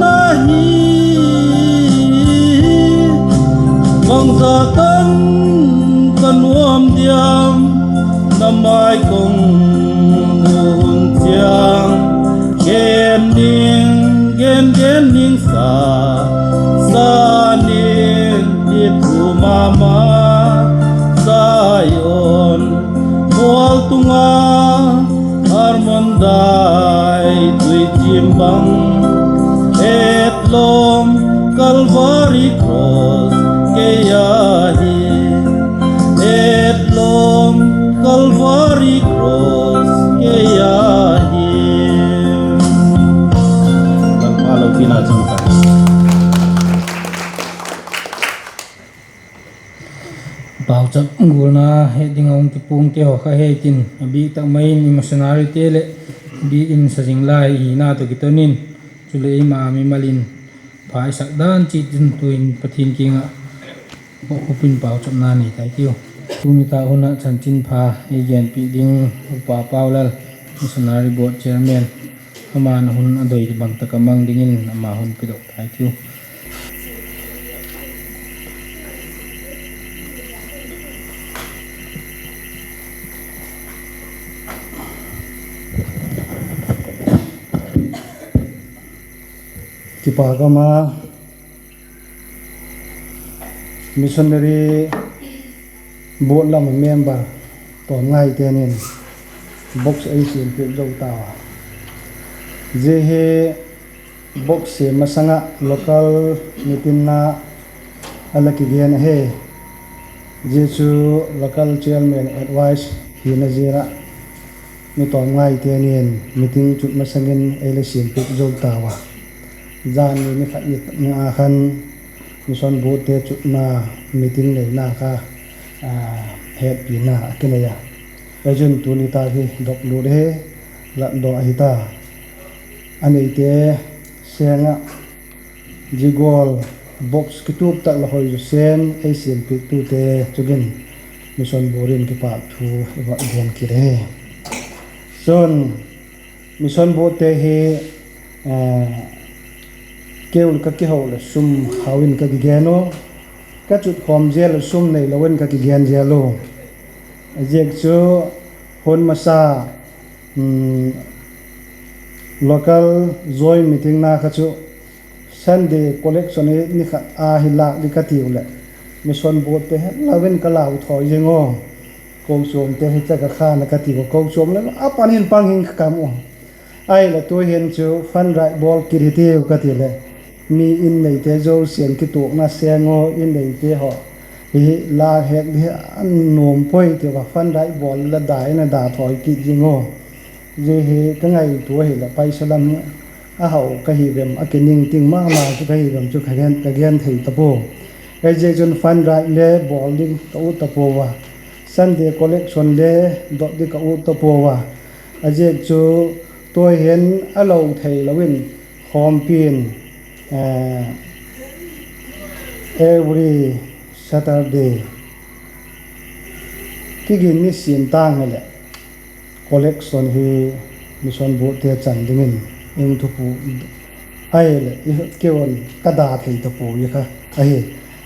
na hi. Bangza tan ka nuam diam, na mai kong mu hun chiang, gen ning, gen gen ning sa, sa ning i thu ma ma, Zion mual tung a, Hermon dai tui chim bang, Hetlon Calvary cross kei a hi, Hetlon Calvary cross kei a hi. Lalpa lopina chang ta. Pauchap gualna het ding a hung kipuangte haw kha hei tin, a bîk tak mai in i missionaryte leh bîk in sa zing lai i hina tawh kiton in, chuleh eima mimal in pha i sak dan chiat in tu'hin Pathian kiang ah bokkhup in pauchapna nei tai tiu. Tuni tak hun ah chanchinpha ei genpiak ding Upa Paulal, Missionary Board Chairman, ama'n a hun a doi bang tak a mang dingin ama hun pedok tai tiu. Kipak um a, Missionary Board lam a member tawmngaite'n in box ei siampiak zo tau a. Zia hi box siam masang ah local meeting na a la kigen ahi. Zia chu local chairman advice hina ziak ah mi tawmngaite'n in meeting chut masang in ei la siampiak zo tau a. Zani ni khat ni nga khan Mission Boardte chutna meeting neina kha hetpina a kinei a. Ei chun tuni tak hi dok lut hi, latdaw ahi ta. A neite seng ah zia gual box kitup tak la hoi zaw sen ei siampiaktute chung in Mission Board in kipâk thu i va gen kit hi. Chun Mission Boardte hi keu ka kiho leh sum hau in ka kigen u, ka chutkhawm zel leh sum neilo in ka kigen zel u. A ziak chu hun masa local joint meetingna kha chu Sunday collection hi ni khat a hi lâk di ka tiu leh, Mission Boardte het lo in ka lau thawi zing u. Kochuamte hi cha ka khan a ka tiu a, kochuam le a pan in pang hing ka kam u. Ahileh tu'hin chu fund drive bawl kit hi tiu ka ti leh, mi in neite zosia'n kituakna seng u, in neite haw hi lâk hek di a nuam puai ti a, fund drive bawl la da in a da thawi kit zing u. Zia hi ka ngaitua ahileh paisa lam hi a hau ka hi vem, a kiningting ma ma chu ka hi vem chu ka gen thei ta pua. Ahiziak chun fund drive le bawl ding ka ut ta pua a, Sunday collection le dot di ka ut ta pua a. A ziak chu tu'hin a lo theilo in khawmpi in every Saturday kigin ni siam tâng hileh collection hi mission boardte chan dingin in thupuk ahileh, keu'n ka da thei ta puai kha ahi.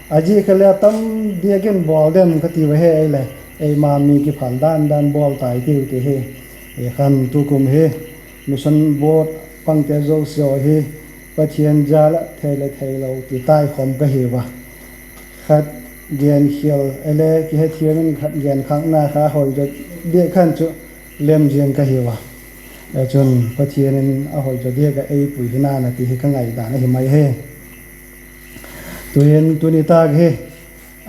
A ziak kha le a tam diak in bawl dem ka tiu ahi, ahileh eima mi kiphal dan dan bawl tai tiu ti hi. Khan tukum hi mission board pangte zosia hi Pathian jal ah thei le theilo ti tai khawm ka hiu a. Khat genkhial e le kihethiam in khat genkhâkna kha hoi zaw diak khan chu lem ziang ka hiu a. Chun Pathian in a hoi zaw diak ah ei pui hi nana ti hi ka ngaidan ahi mai hi. Tu'hin tuni tâk hi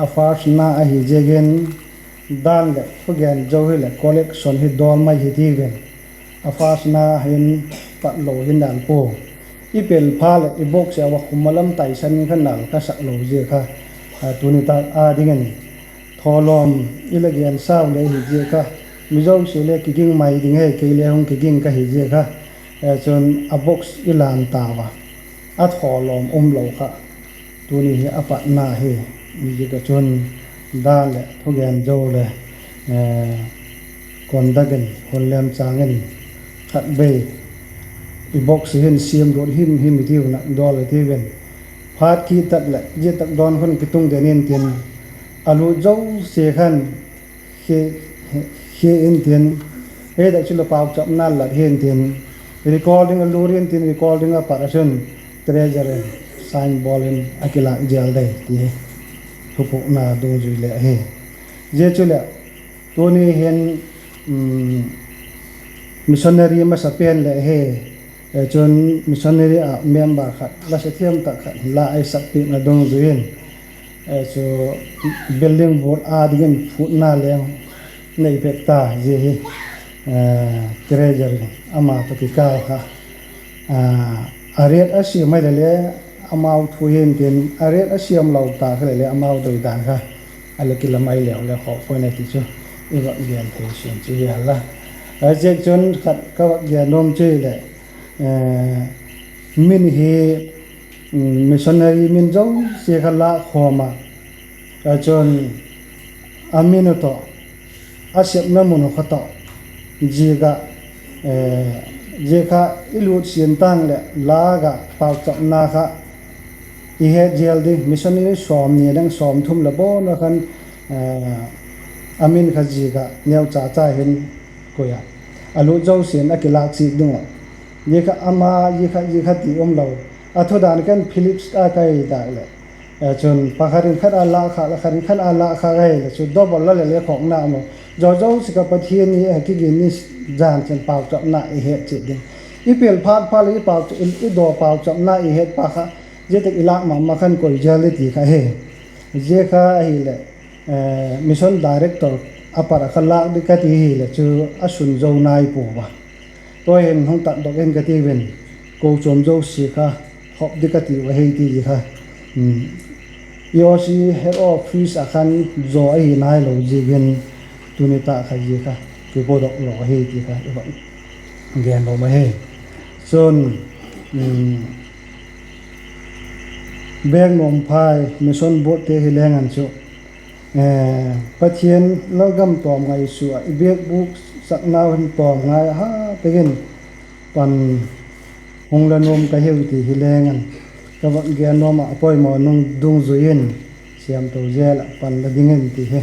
a firstna ahi ziakin dan leh thugen zo hileh collection hi dawl mai hi tiu in, a firstna hin pat lo hi nal pua. I pel pha leh i box ah a khum a lam taisan kha nal ka sak lo ziak kha, tuni tâk â dingin thawlawm i la gen sau le hi ziak kha, mi zosia le kiging mai ding hi, kei le hung kiging ka hi ziak kha. Chun a box i lan tau a, a thawlawm um lo kha tuni hi a patna hi. Ziak ah chun dan leh thugen zo le conduct in hun lem châng in khatvei i box hin siam lut him him i tiu, na dawl i tiu in, phat kit tak leh zia tak dawn khun kitung den intin, a lût zosia khan khia intin, ei tak chu la pauchapna lat hintin, recording a lût intin, recording a pat ah chun treasurer in sign bawl in a kilâk jel dei ti hi thupukna dungzui le ahi. Zia chuleh tuni hin missionary masapen le hi, chun missionary ah member khat la sa thiam tak khat la ei sakpiakna dungzui in, chu building board â dingin phûtna leng nei pek ta, zia hi treasurer in ama tawh kikâl kha a rate a siam ai le le amau thu hintin, a rate a siam lo ta kha le le amau doi dan kha a la kila mai leu le khawk puai na ti chu i vak gen thei sun chu hi a la. A ziak chun khat ka vak gen nuam chu hileh, min hi missionary min zosia kha lâk khawm a, chun a min u tawh, a sepna mun u kha tawh, ziak ah, zia kha i lût siam tâng leh lâk ah pauchapna kha i het jel ding, missionary sawmni dang sawmthum la bawn a khan a min kha ziak ah neucha cha hin koi a, a lût zosia'n a kilâk chiat ding uh. Zia kha ama, zia kha, zia kha ti um lo. A thu dan khan Phillips a kai tak leh, chun pakhat in khat a lâk khâk, khat in khat a lâk khâk ahileh chu double la le le khawkna maw. Zozosia kha Pathian ni a kigin ni jan chen pauchapna i het chiat ding. I pel phat phat leh i daw pauchapna i het pa kha, zia tak i lâk ma ma khan koi jel di ti kha hi. Zia kha ahileh mission director a pat ah kha lâk di ka ti hileh chu a sun zo nai pua a. Tu'hin hung tatdok in ka tiu in, kochuam zosia kha hop di ka tiu ahi ti kha, EOC head office ah khan zaw ahi nailo ziakin, tuni tak kha zia kha kipodok lo ahi ti kha i va gen lo ahi. Chun bêk nuam phai mission boardte hi leng an chu, Pathian lalgam tawm ngaisua ah i biakbûk saknau hin tawm ngai a, ha tak in pan hung la nuam ka hiu ti hi leng an, ka vak gen nuam ah a poimaw nung dungzui in siamto zel ah pan la dingin ti hi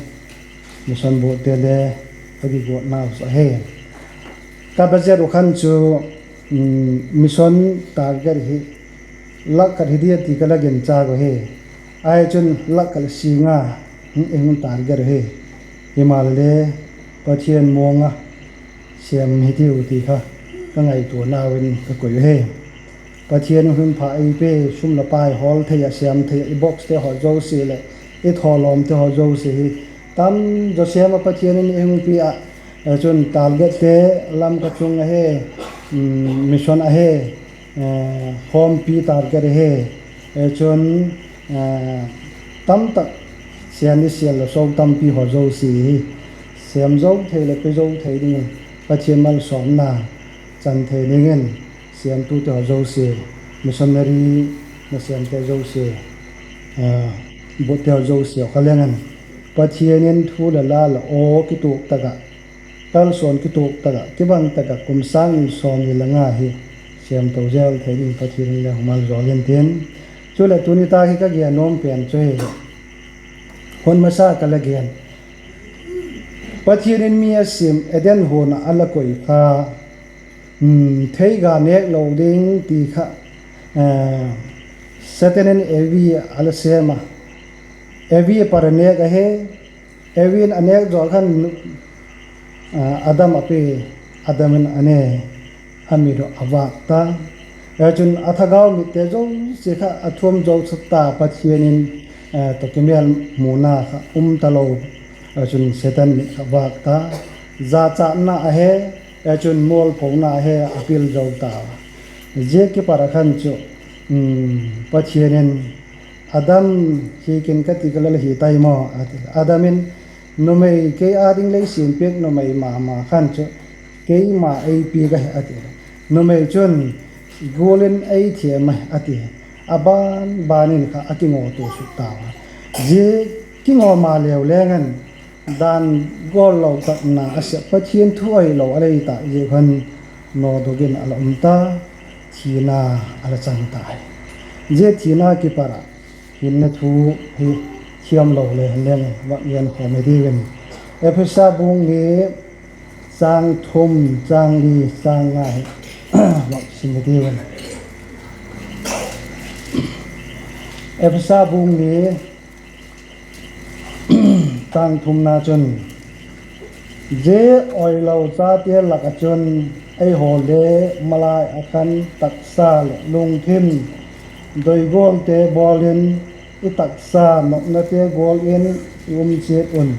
mission boardte le ka kiguatnau chu ahi. Ka budget uh khan chu mission target hi lakh khat hi dia ti ka la ginchâk uh hi. Ahi chun lakh khat le sîng nga i hung target uh hi. Himaleh Pathian muang ah sêm hitiu ti kha ka ngaituanau in ka koi uh hi. Pathian in hun pha ei pe, sum la pai hawl thei ah, sêm thei ah, i boxte haw zosia leh i thawlawmte haw zosia hi tam zaw sêm ah Pathian in ei hung pia ah, chun targette lam ka chung ahi, mission ahi, khawmpi target ahi, chun tamtak sian ni sian la so tampi haw zosia hi sêm zo thei leh pe zo thei dingin Pathian malsawmna chan thei dingin siamtute haw zosia, missionary nasêmte zosia, bute haw zosia kha leng in, Pathian in thu le la la aw kituak tak ah, kalsuan kituak tak ah, kibang tak ah kum sâng ni sawmni le nga hi siamto zel thei ding Pathian in le hung maljawl intin. Chuleh tuni tak hi ka gen nuam pen chu hi, hun masa ka la gen, Pathian in mi a siam Eden huan ah a la koi kha, theiga nêk lo ding ti kha, Satan in Evi a la sêm a, Evi a pat a nêk ahi. Evi in a nêk zaw khan, Adam a pe, Adam in a ne, a mit uh a vâk ta. Chun a thagau mitte zosia kha a thuam zo suk ta, Pathian in tawh kimêl muna kha um talo. Chun Satan mit kha vâk ta, jachatna ahi, chun mualphona ahi a pil zo ta. Zia kipat ah khan chu Pathian in, Adam, hi kin ka ti ka la hi tai maw, a ti. Adam in, numei kei â ding lei siampiak numei ma ma khan chu keima ei piak ahi, a ti. Numei chun gual in ei thiam ahi, a ti. A ban ban in kha a kingawtua suk tau a. Zia kingaw maleu leng in, dan gual lo takna a sep, Pathian thu ahi lo a lei tak ziak khan nawdok in a la um ta, thina a la chang ta hi. Zia thina kipat ah hinna thu hi thiamlo le hin leng vak gen khawm i diu in, Ephesa bung ni, châng thum, châng li, châng nga hi vak sim i diu in. Ephesa bung ni, châng thumna chun, zia oilo chate lak ah chun eihaw le malai ah khan taksa leh lungthim doigualte bawl in, i taksa nopnate gual in i um chiat un.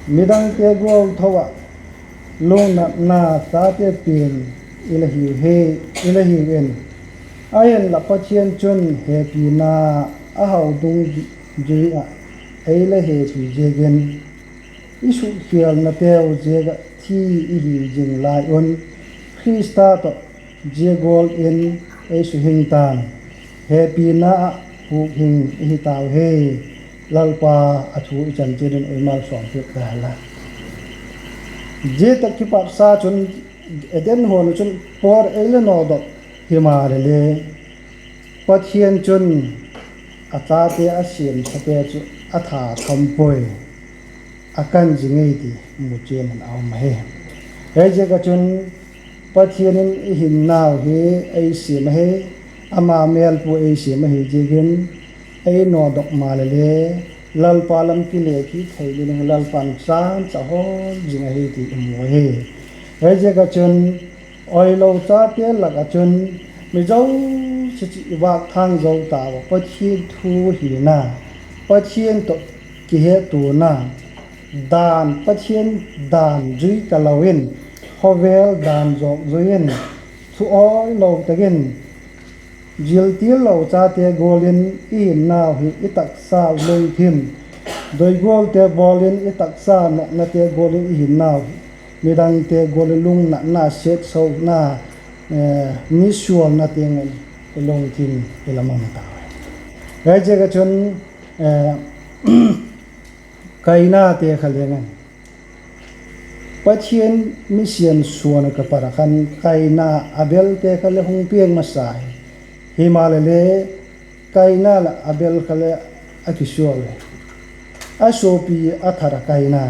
Midangte gual tho ah lungnatna chate pian i la hiu in, ahinla Pathian chun hepina a hau dungzui ah ei la hepi ziakin, i sukkhialnateu ziak ah thi i hi zing lai un, Khrista tawh zia gual in ei suhing ta'n, hepina ah hukhing i hi tau hi. Lalpa a thu i chan chiat in ei malsawm piak ta hen la. Zia tak kipat sa chun Eden huan ah chun pawt ei la nawdok himaleh le, Pathian chun a chate a siamsate chu a tha tham puai, a kan zing ei ti mu chian in a um ahi. Hiziak ah chun Pathian in i hinnau hi ei siam ahi, ama mêlpu ei siam ahi ziakin, ei nawdok maleh le, Lalpa lam kile kit thei dingin Lalpa'n chancha hawl zing ahi ti i mu ahi. Hiziak ah chun oilo chate lak ah chun mi zosia chu i vâkthâng zo tau a, Pathian thu hina, Pathian tawh kihettuana, dan, Pathian dan zui talo in, khawvel dan zawk zui in, thu awilo tak in, ziltil lo chate gual in i hinnau hi i taksa lungthim, doigualte bawl in i taksa nopnate gual in i hinnau hi midangte gual in lungnatna, setsona, misualna tiang in i lungthim i la mang tau hi. Hiziak ah chun Kainate kha leng in, Pathian mi siam suan ah kipat ah khan Kaina, Abelte kha le hung piang masa hi. Himaleh le, Kaina leh Abel kha le a kisual hi. A suapi a that a Kaina.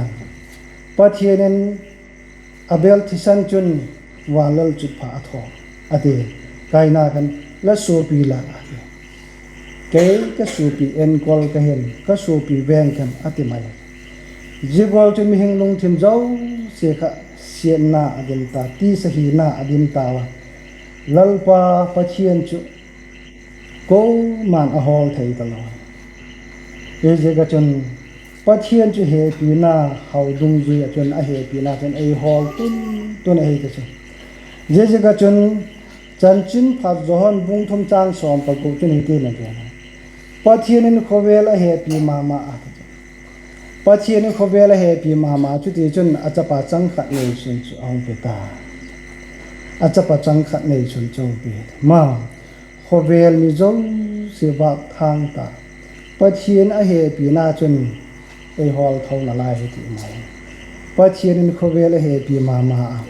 Pathian in Abel thisan chun van lalchutpha a thaw a ti. Kaina khan, La suapi la, a ti. Kei ka suapi enkol ka hin, ka suapi veng khan, a ti mai. Zia gual chu mihing lungthim zosia kha siatna a dim ta, tisa hina a dim tau a. Lalpa Pathian chu kuama'n a hawl thei talo. Hiziak ah chun Pathian chu hepina hau dungzui ah chun a hepina chun ei hawl tun tun ahi ka chu. Ziaziak ah chun Chanchinpha Johan bung thum châng sawm paku chun hiti'n a gen a, Pathian in khawvel a hepi ma ma a, ti chu. Pathian in khawvel a hepi ma ma, chutichun a chapa chang khat neisun chu a hung pe ta. A chapa chang khat neisun chu a hung pe ta. Ma, khawvel mi zosia vâk thâng ta. Pathian a hepina chun ei hawl tho nalai hi ti mai. Pathian in khawvel a hepi ma ma a,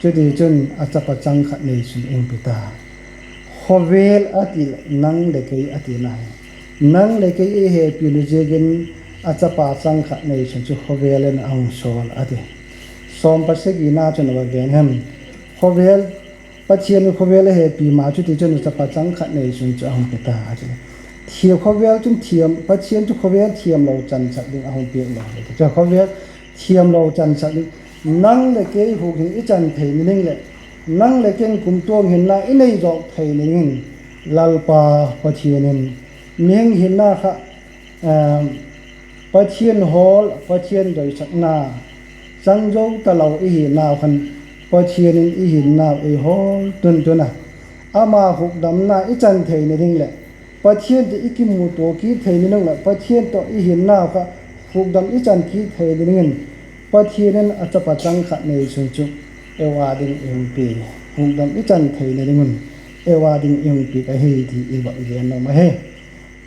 chutichun a chapa chang khat neisun ei hung pe ta. Khawvel a ti leh nang leh kei a tina hi. Nang leh kei ei hepina ziakin a chapa chang khat neisun chu khawvel in a hung sawl a ti. Sawm pasagina chun a va gen hem. Khawvel, Pathian in khawvel a hepi ma, chutichun a chapa chang khat neisun chu a hung pe ta a ti. Thiam, khawvel chun thiam, Pathian chu khawvel thiamlo chansak ding a hung piak lo. Chu khawvel thiamlo chansak ding, nang leh kei huk hing i chan theina ding leh, nang leh kei'n kumtuang hinna i nei zawk theina dingin, Lalpa Pathian in mihing hinna kha, Pathian hawl, Pathian doisakna chang zo talo i hinau khan, Pathian in i hinnau ei hawl tun tun a, ama hukdamna i chan theina ding leh, Pathian tawh i kimutua kit theina ding leh, Pathian tawh i hinnau kha hukdam i chan kit theina dingin, Pathian in a chapa chang khat neisun chu ei â ding ei hung pi, hukdam i chan theina ding un ei â ding ei hung piak ahi ti i va gen nuam ahi.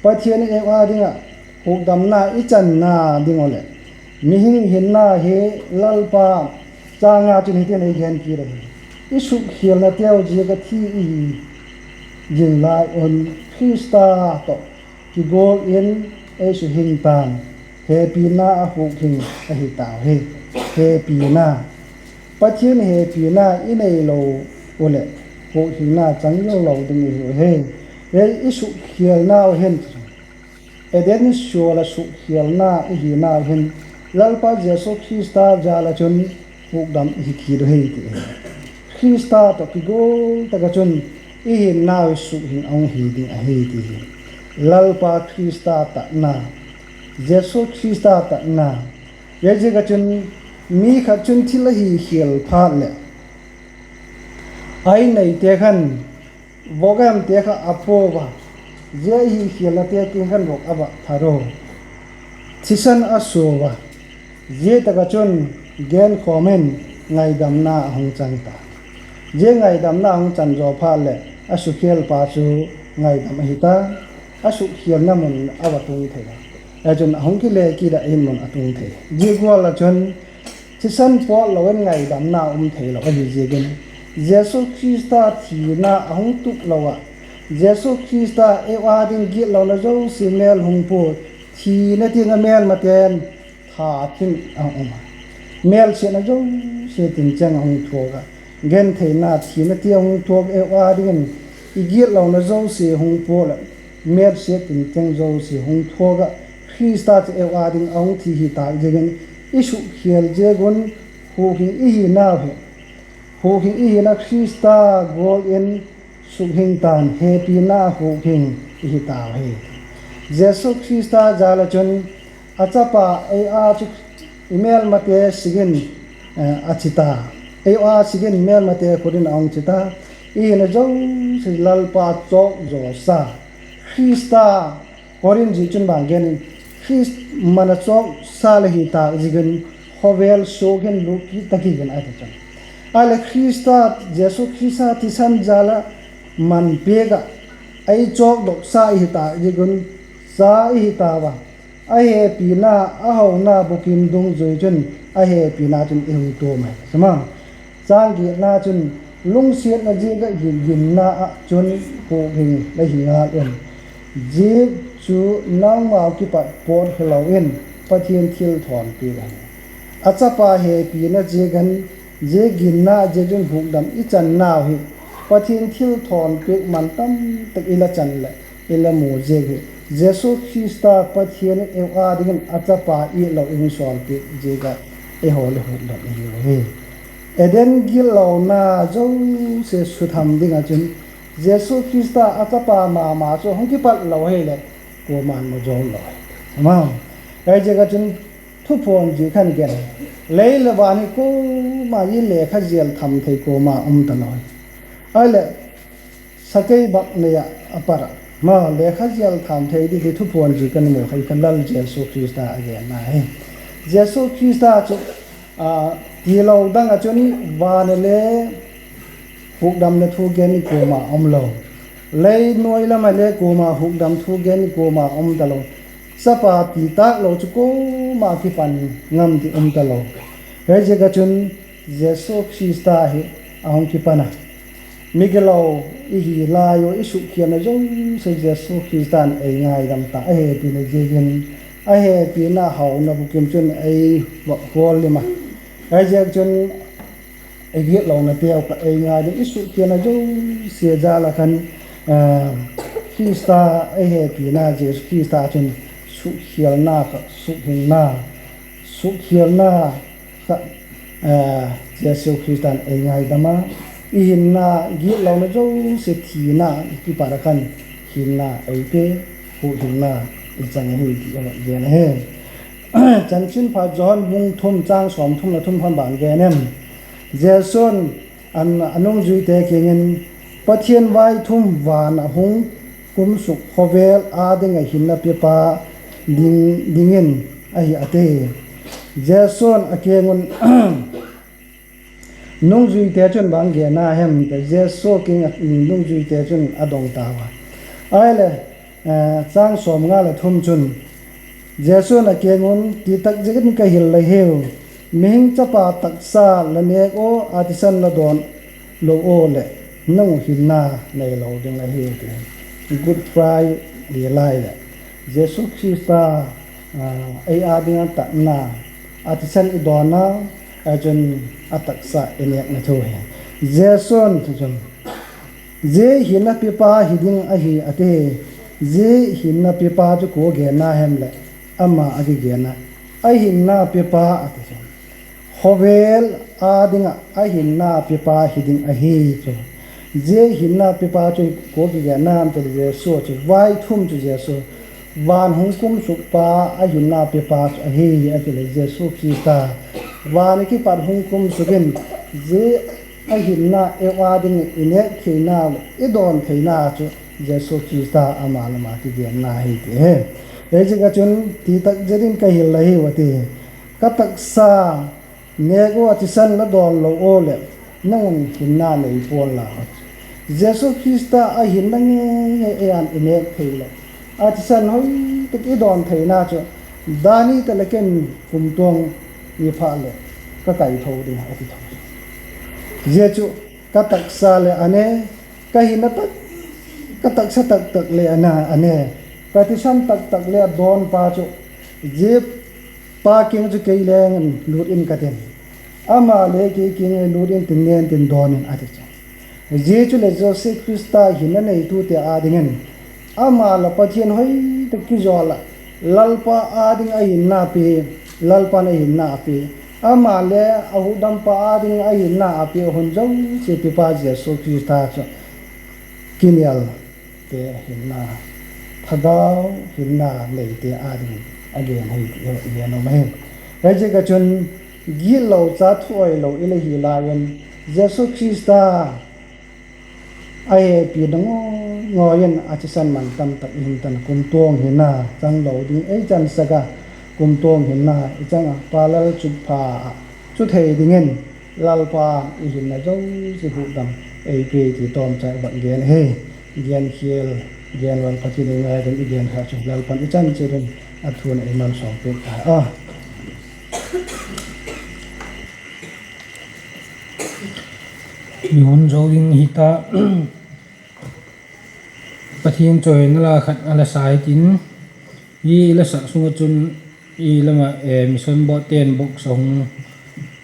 Pathian in ei â ding ah hukdamna i channa ding u leh, mihing hinna hi Lalpa chang nga chun hitin ei gen kit ahi. I sukkhialnateu ziak ah thi i hi zing lai un Khrista tawh kigual in ei suhing ta'n, hepina a hukhing ahi tau hi. Hepina, Pathian hepina i neilo u leh, hukhingna chang lo lo ding i hiu hi. Ei i sukkhialnau hin, Eden sual ah sukkhialna i hinau hin, Lalpa Jesu Khrista jal ah chun hukdam i hi kit u hi ti hi. Khrista tawh kigual tak ah chun i hinnau hi sukhing a hung hi ding ahi ti hi. Lalpa Khrista tatna, Jesu Khrista tatna. Ziaziak ah chun mi khat chun thil a hi khial phat leh, a inneite khan vok a emte kha a pua a, zia a hi khialnate kiang khan vok a va thar u, thisan a sua a, zia tak ah chun genkhawm in ngaidamna a hung chang ta. Zia ngaidamna a hung chan zaw phat leh a sukkhialpa chu ngaidam ahi ta, a sukkhialna mun a va tung thei a. Zia chun a hung kile kit ah in mun a tung thei. Zia gual ah chun thisan pawt lo in ngaidamna um theilo ahi ziakin, Jesu Khrista thina a hung tup lo ah, Jesu Khrista ei â ding gitlona zosia mêl hung pua, thina tiang ah mêlmate'n tha thim a um a, mêlsiatna zosia tincheng a hung thuak a, gentheina thina tiang hung thuak ei â dingin, i gitlona zosia hung pua leh, mêlsiat tincheng zosia hung thuak ah, Khrista chu ei â ding a hung thi hi tâk ziakin, i sukkhial ziak un hukhing i hinau hi, hukhing i hina Khrista gual in sukhing ta'n, hepina hukhing i hi tau hi. Jesu Khrista jal ah chun a chapa ei â chu i mêlmate sik in a chi ta, ei â sik in mêlmate khut in a hung chi ta. I hina zosia Lalpa chawk zawsa, Khrista, Korinth zi chun bang gen in, Khrist man a chawksa la hi tâk ziakin khawvel suak hin lut kit ta kigen a ti chun, a leh Khrista, Jesu Khrista thisan jal ah man piak ah ei chawkdoksa i hi tâk ziak un cha i hi tau a, a hepina, a hona bukim dungzui chun a hepina chun i hung tuam ahi. Chang giatna chun, lungsiatna ziak ah ginna ah chun hukhing la hi ngal un, zia chu nangmau kipat pawt hilo in Pathian thilthawnpiak ahi. A chapa hepina ziakin, zia ginna ziak chun hukdam i channau hi Pathian thilthawnpiak man tamtak i la chan leh i la mu ziak hi, Jesu Khrista Pathian in ei â dingin a chapa it lo i hung sawlpiak ziak ah eihaw le hukdam i hiu hi. Eden gitlona zosia sutham ding ah chun Jesu Khrista a chapa ma ma chu hung kipat lo hileh kuama'n mu zo lo hi. Ahi ziak ah chun Thupuan zi khan gen, lei leh van hi kuama i lekha zial tham thei kuama um talo hi. Ahileh, sakei bâk nei ah a pat ah, ma lekha zial tham thei ding hi Thupuan zi kan mu kha, i kha Lal Jesu Khrista a genna hi. Jesu Khrista chu, tilo dang ah chun van ah le hukdamna thu gen kuama um lo, lei nuai lam ah le kuama hukdam thu gen kuama um talo, Chapa ti tâk lo chu kuama kipan ngam ding um talo. Hiziak ah chun Jesu Khrista hi a hung kipan a, migilo i hi lai ua i sukkhialna zosia Jesu Khrista'n ei ngaidam ta a, a hepina ziakin, a hepina hauna bukim chun ei va khual lim a. Hiziak chun i gitlonateu kha ei ngaidam, i sukkhialna zosia jal ah khan Khrista, a hepina Jesu Khrista chun sukkhialna kha, sukhinna, sukkhialna kha Jesu Khrista'n ei ngaidam a, i hinna, gitlona zosia thina kipat ah khan hinna ei pe, hukhinna i chang ahi ti a gen ahi. Chanchinpha Johan bung thum châng sawmthum leh thum khan bang gen em? Jesu'n a nungzuite kiang in, Pathian vaithum van ah hung kumsuk khawvel â ding ah hinna pepa dingin ahi, a ti. Jesu'n a kiang un, nungzuite chun bang genna hem ti, Jesu kiang ah nungzuite chun a dong tau a. Ahileh, châng sawmnga leh thum chun, Jesu'n a kiang un, Ti tak ziakin ka hil la hiu, mihing Chapa taksa la nêk ua, a thisan la dawn lo ua leh, nang uh hinna neilo ding ahi, ti. Good Friday lai leh Jesu Khrista ei â ding a tatna, a thisan i dawnna, a chun a taksa i nêkna thu hi. Jesu'n chu, Zia hinna pepa hi ding ahi, a ti. Zia hinna pepa chu kua genna hem leh, ama a kigen a, a hinna pepa a ti chu, khawvel â ding ah a hinna pepa hi ding ahi chu. Zia hinna pepa chu kua kigenna hem ti leh, Jesu chu, vaithum chu Jesu, van hung kumsukpa, a hinna pepa chu ahi, a ti leh, Jesu Khrista van ah kipat hung kumsuk in, zia a hinna ei â ding i nêk theina, i dawn theina chu Jesu Khrista ama lam a kigenna hi ti hi. Hiziak ah chun, Ti tak ziakin ka hil la hiu, a ti. Ka taksa nêk ua, a thisan la dawn lo ua leh, nang un hinna nei pua'n la. Jesu Khrista a hinna ngei ngei ei ân i nêk thei leh, a thisan hoi tak i dawn theina chu, Dani ta leh ken kumtuang ni phat leh ka kaitho ding a, a ti tho. Zia chu ka taksa leh a ne, ka hinna tak, ka taksa tak tak leh a ne, ka thisan tak tak leh a dawnpa chu, zia pa kiang chu kei leng lût in ka tin, ama le kei kiang lût in tin, nen tin dawn in, a ti chu. Zia chu leh Jesu Khrista hinna neitute â dingin, ama la Pathian hoi tak kizawl ah, Lalpa â ding a hinna pia, Lalpa'n a hinna a pia, ama le a hukdampa â ding a hinna a pia hun zosia piapa Jesu Khrista chu kinial te hinna, thagau hinna neite â dingin a gen hi ti i gen um ahi. Hiziak ah chun, gitlo cha thuailo i la hi lai in, Jesu Khrista a hepina ngawi ngawi in a thisan man tam tak i hin tan, kumtuang hinna chang lo ding ei chansak a, kumtuang hinna i chang a, Pa lalchutpha ah chu thei dingin Lalpa'n i hinna zosia hukdam ei pia ti tawmcha i va gen hi. Genkhial, gen val Pathian i ngaidam i gen kha chu Lalpa'n i chan chiat in a thu in ei malsawm piak ta a. I hun zo ding hi ta, Pathian chawina la khat a la sa hitin, i la sak sung ah chun i lam ah mission board ten box a hung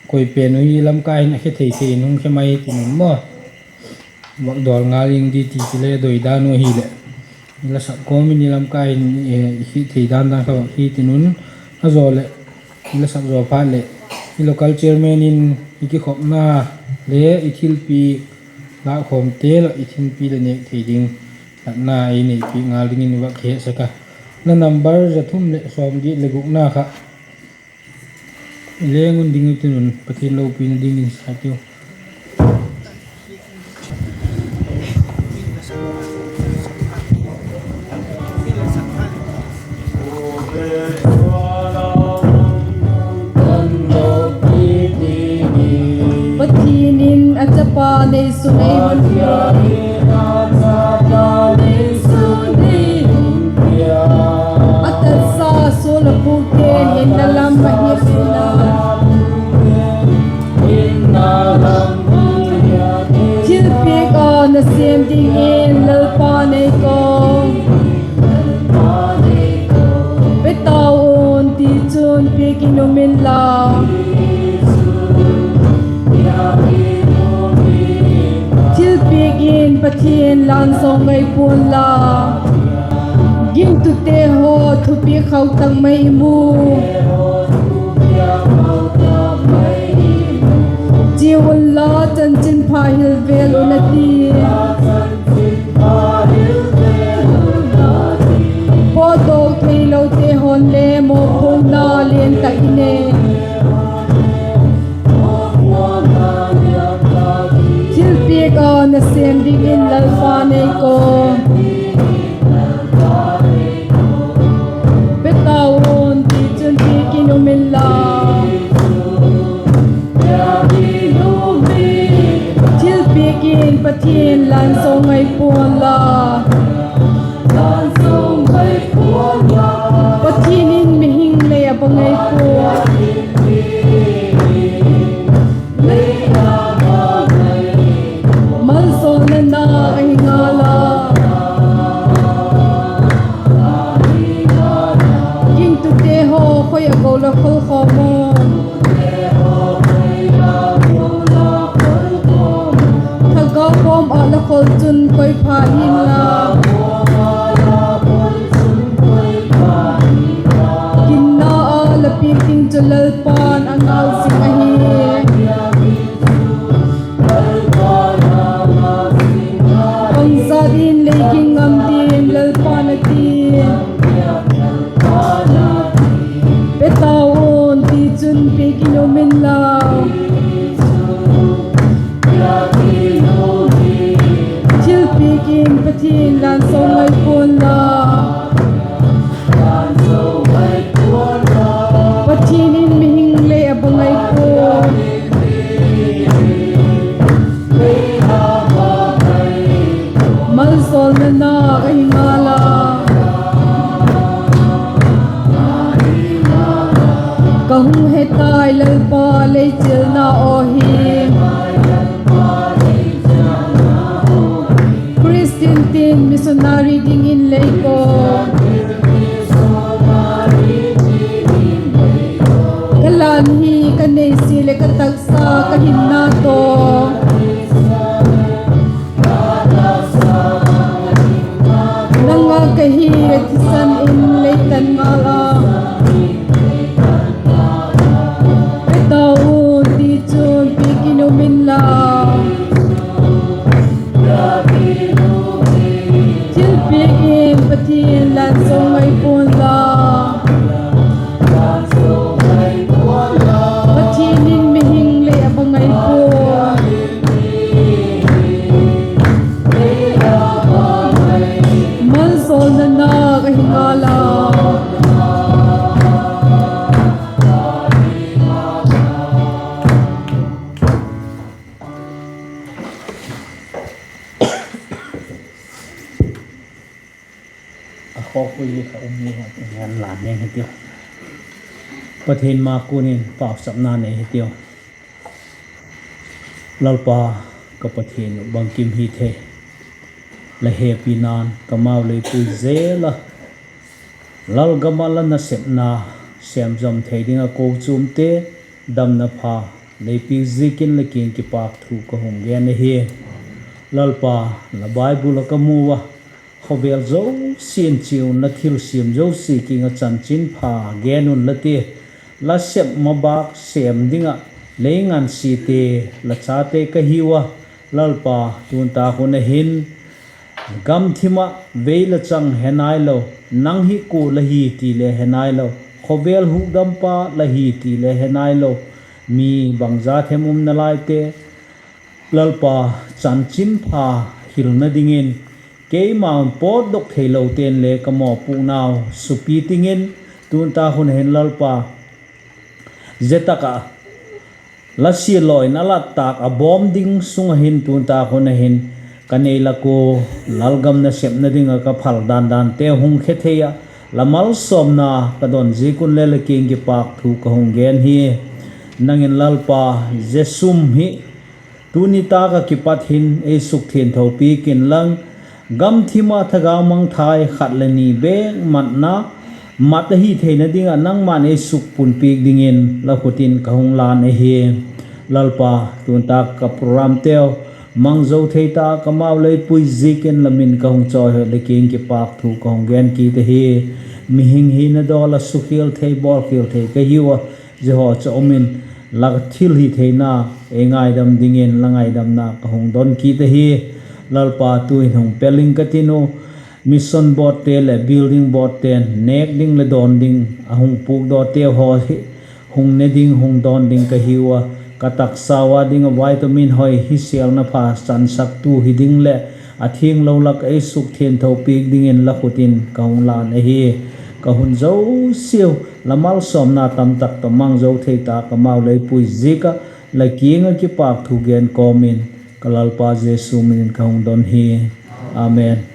koi pen u hi, lamkai hin a khe thei thei in hung khe mai tin un maw. Vak dawl ngal ing di ti ti le doi dan u ahileh, i la sak kawm in i lamkai hin i khe thei dan dan kha vak hi tin un, a zaw leh i la sak zaw phat leh i local chairman in i kikhopna le i thilpi lâkkhawmte lah i thilpi leh nêk thei ding latna ei neipi ngal dingin i vak kihetsak a. La number za thum leh sawmgiat leh gukna kha i leng un ding i tin un, Pathian lopina dingin sa tiu. Jesu nei hun pia, a tatsa sual a pûkte'n hinna lam a hiat in a, thilpiak a nasêm dingin Lalpa nei ko. Pe tau un, tichun piak in um inla, thilpiak in Pathian lan zaw ngai pua'n la, gingtute haw thupiak khau tak mai i mu. Chia unla, chanchinpha hil vêl un, a ti. Pawtdok theilote haw'n le mawpuakna lian tak i nei. Thilpiak a nasêm dingin Lalpa nei ko. Pe tau un, tichun piak in um inla, thilpiak in Pathian lan zaw ngai pua'n la, Pathian in mihing lei a ba ngai pua. Malsawmna nak ahi ngal a, gingtute haw khoi a ko la khol khawm a, thagau pawm ah la khol chun koi pha inla, ginna a la piak ding chu Lalpa'n a ngal zing ahi. Bangzat in lei ging ngam ding, Lalpa'n a ti. Pe tau un, tichun piak in um inla, thilpiak in Pathian lan zaw ngai pua'n la, Pathian in mihing lei a ba ngai pua. Malsawmna nak ahi ngal a, ka hung he tai Lalpa lei chilna aw hi. Khristian tin missionary dingin lei ko. Ka lan hi ka neisi leh ka taksa ka hinna tawh, nang a ka hi a thisan in lei tan ngal a. Pe tau un, tichun piak in um inla, thilpiak in Pathian lan zaw ngai pua'n la, Pathian in mihing lei a ba ngai pua. Malsawmna nak ahi ngal a. A khawpui kha um ni ha, ngan la neng hitiu. Pathian ma kuan in pauchapna nei hitiu. Lalpa, ka Pathian, bangkim hithei, la hepina'n ka mau lei pui zel a, lalgam ah la nasepna sêm zawm thei ding ah kochuamte damna pha lei piak ziakin la kiang kipâk thu ka hung gen ahi. Lalpa, la Bible ah ka mu a, khawvel zosia'n chiau in la thilsiam zosia kiang ah chanchinpha gen unla ti, la sep mabâk sêm ding ah lei ngansiate, la chate ka hiu a. Lalpa, tu'n tak hun a hin, gamthim ah vei la chang he nailo, nang hi kua la hi ti le he nailo, khawvel hukdampa la hi ti le he nailo, mi bangza them um nalaite, Lalpa, chanchinpha hilna dingin keimau'n pawtdok theilote'n le ka mawpuaknau supi ting in, tu'n tak hun a hin Lalpa, zia tak ah la siallaw in a lat tâk a bawm ding sung ah hin tun tâk hun ah hin ka nei lak ua, lalgam nasepna ding ah ka phal dan dante hung khe thei ah, la malsawmna ka don ziak un le la kiang kipâk thu ka hung gen hi. Nang in Lalpa, zia sum hi tuni tâk ah kipat hin ei sukthiangthopiak inlang, gamthim ah thagau mangthai khat leh ni bêk matna, mat ahi theina ding ah nangma'n ei sukpunpiak dingin la khut in ka hung lân ahi. Lalpa, tun tâk ka programteu mang zo thei tâk ah amau lei pui ziakin la min ka hung chawi hoi, la kiang kipâk thu ka hung gen kit ahi. Mihing hina dawl ah sukhial thei, bawlkhial thei ka hiu a, zia haw chu um in, la thilhitheina ei ngaidam dingin la ngaidamna ka hung don kit ahi. Lalpa, tu'hin hung pel ing ka tin u, mission boardte leh building boardte'n nêk ding leh dawn ding a hung pukdawteu haw hi hung ne ding, hung dawn ding ka hiu a, ka taksau â ding ah vitamin hoi, hisêlna pha chansaktu hi ding leh a thianglo lak ei sukthiangthopiak dingin la khut in ka hung lân ahi. Ka hun zosiau la malsawmna tamtak tawh mang zo thei tâk ah amau lei pui ziak ah la kiang ah kipâk thu gen kawm in, ka Lalpa Jesu min in ka hung don hi. Amen.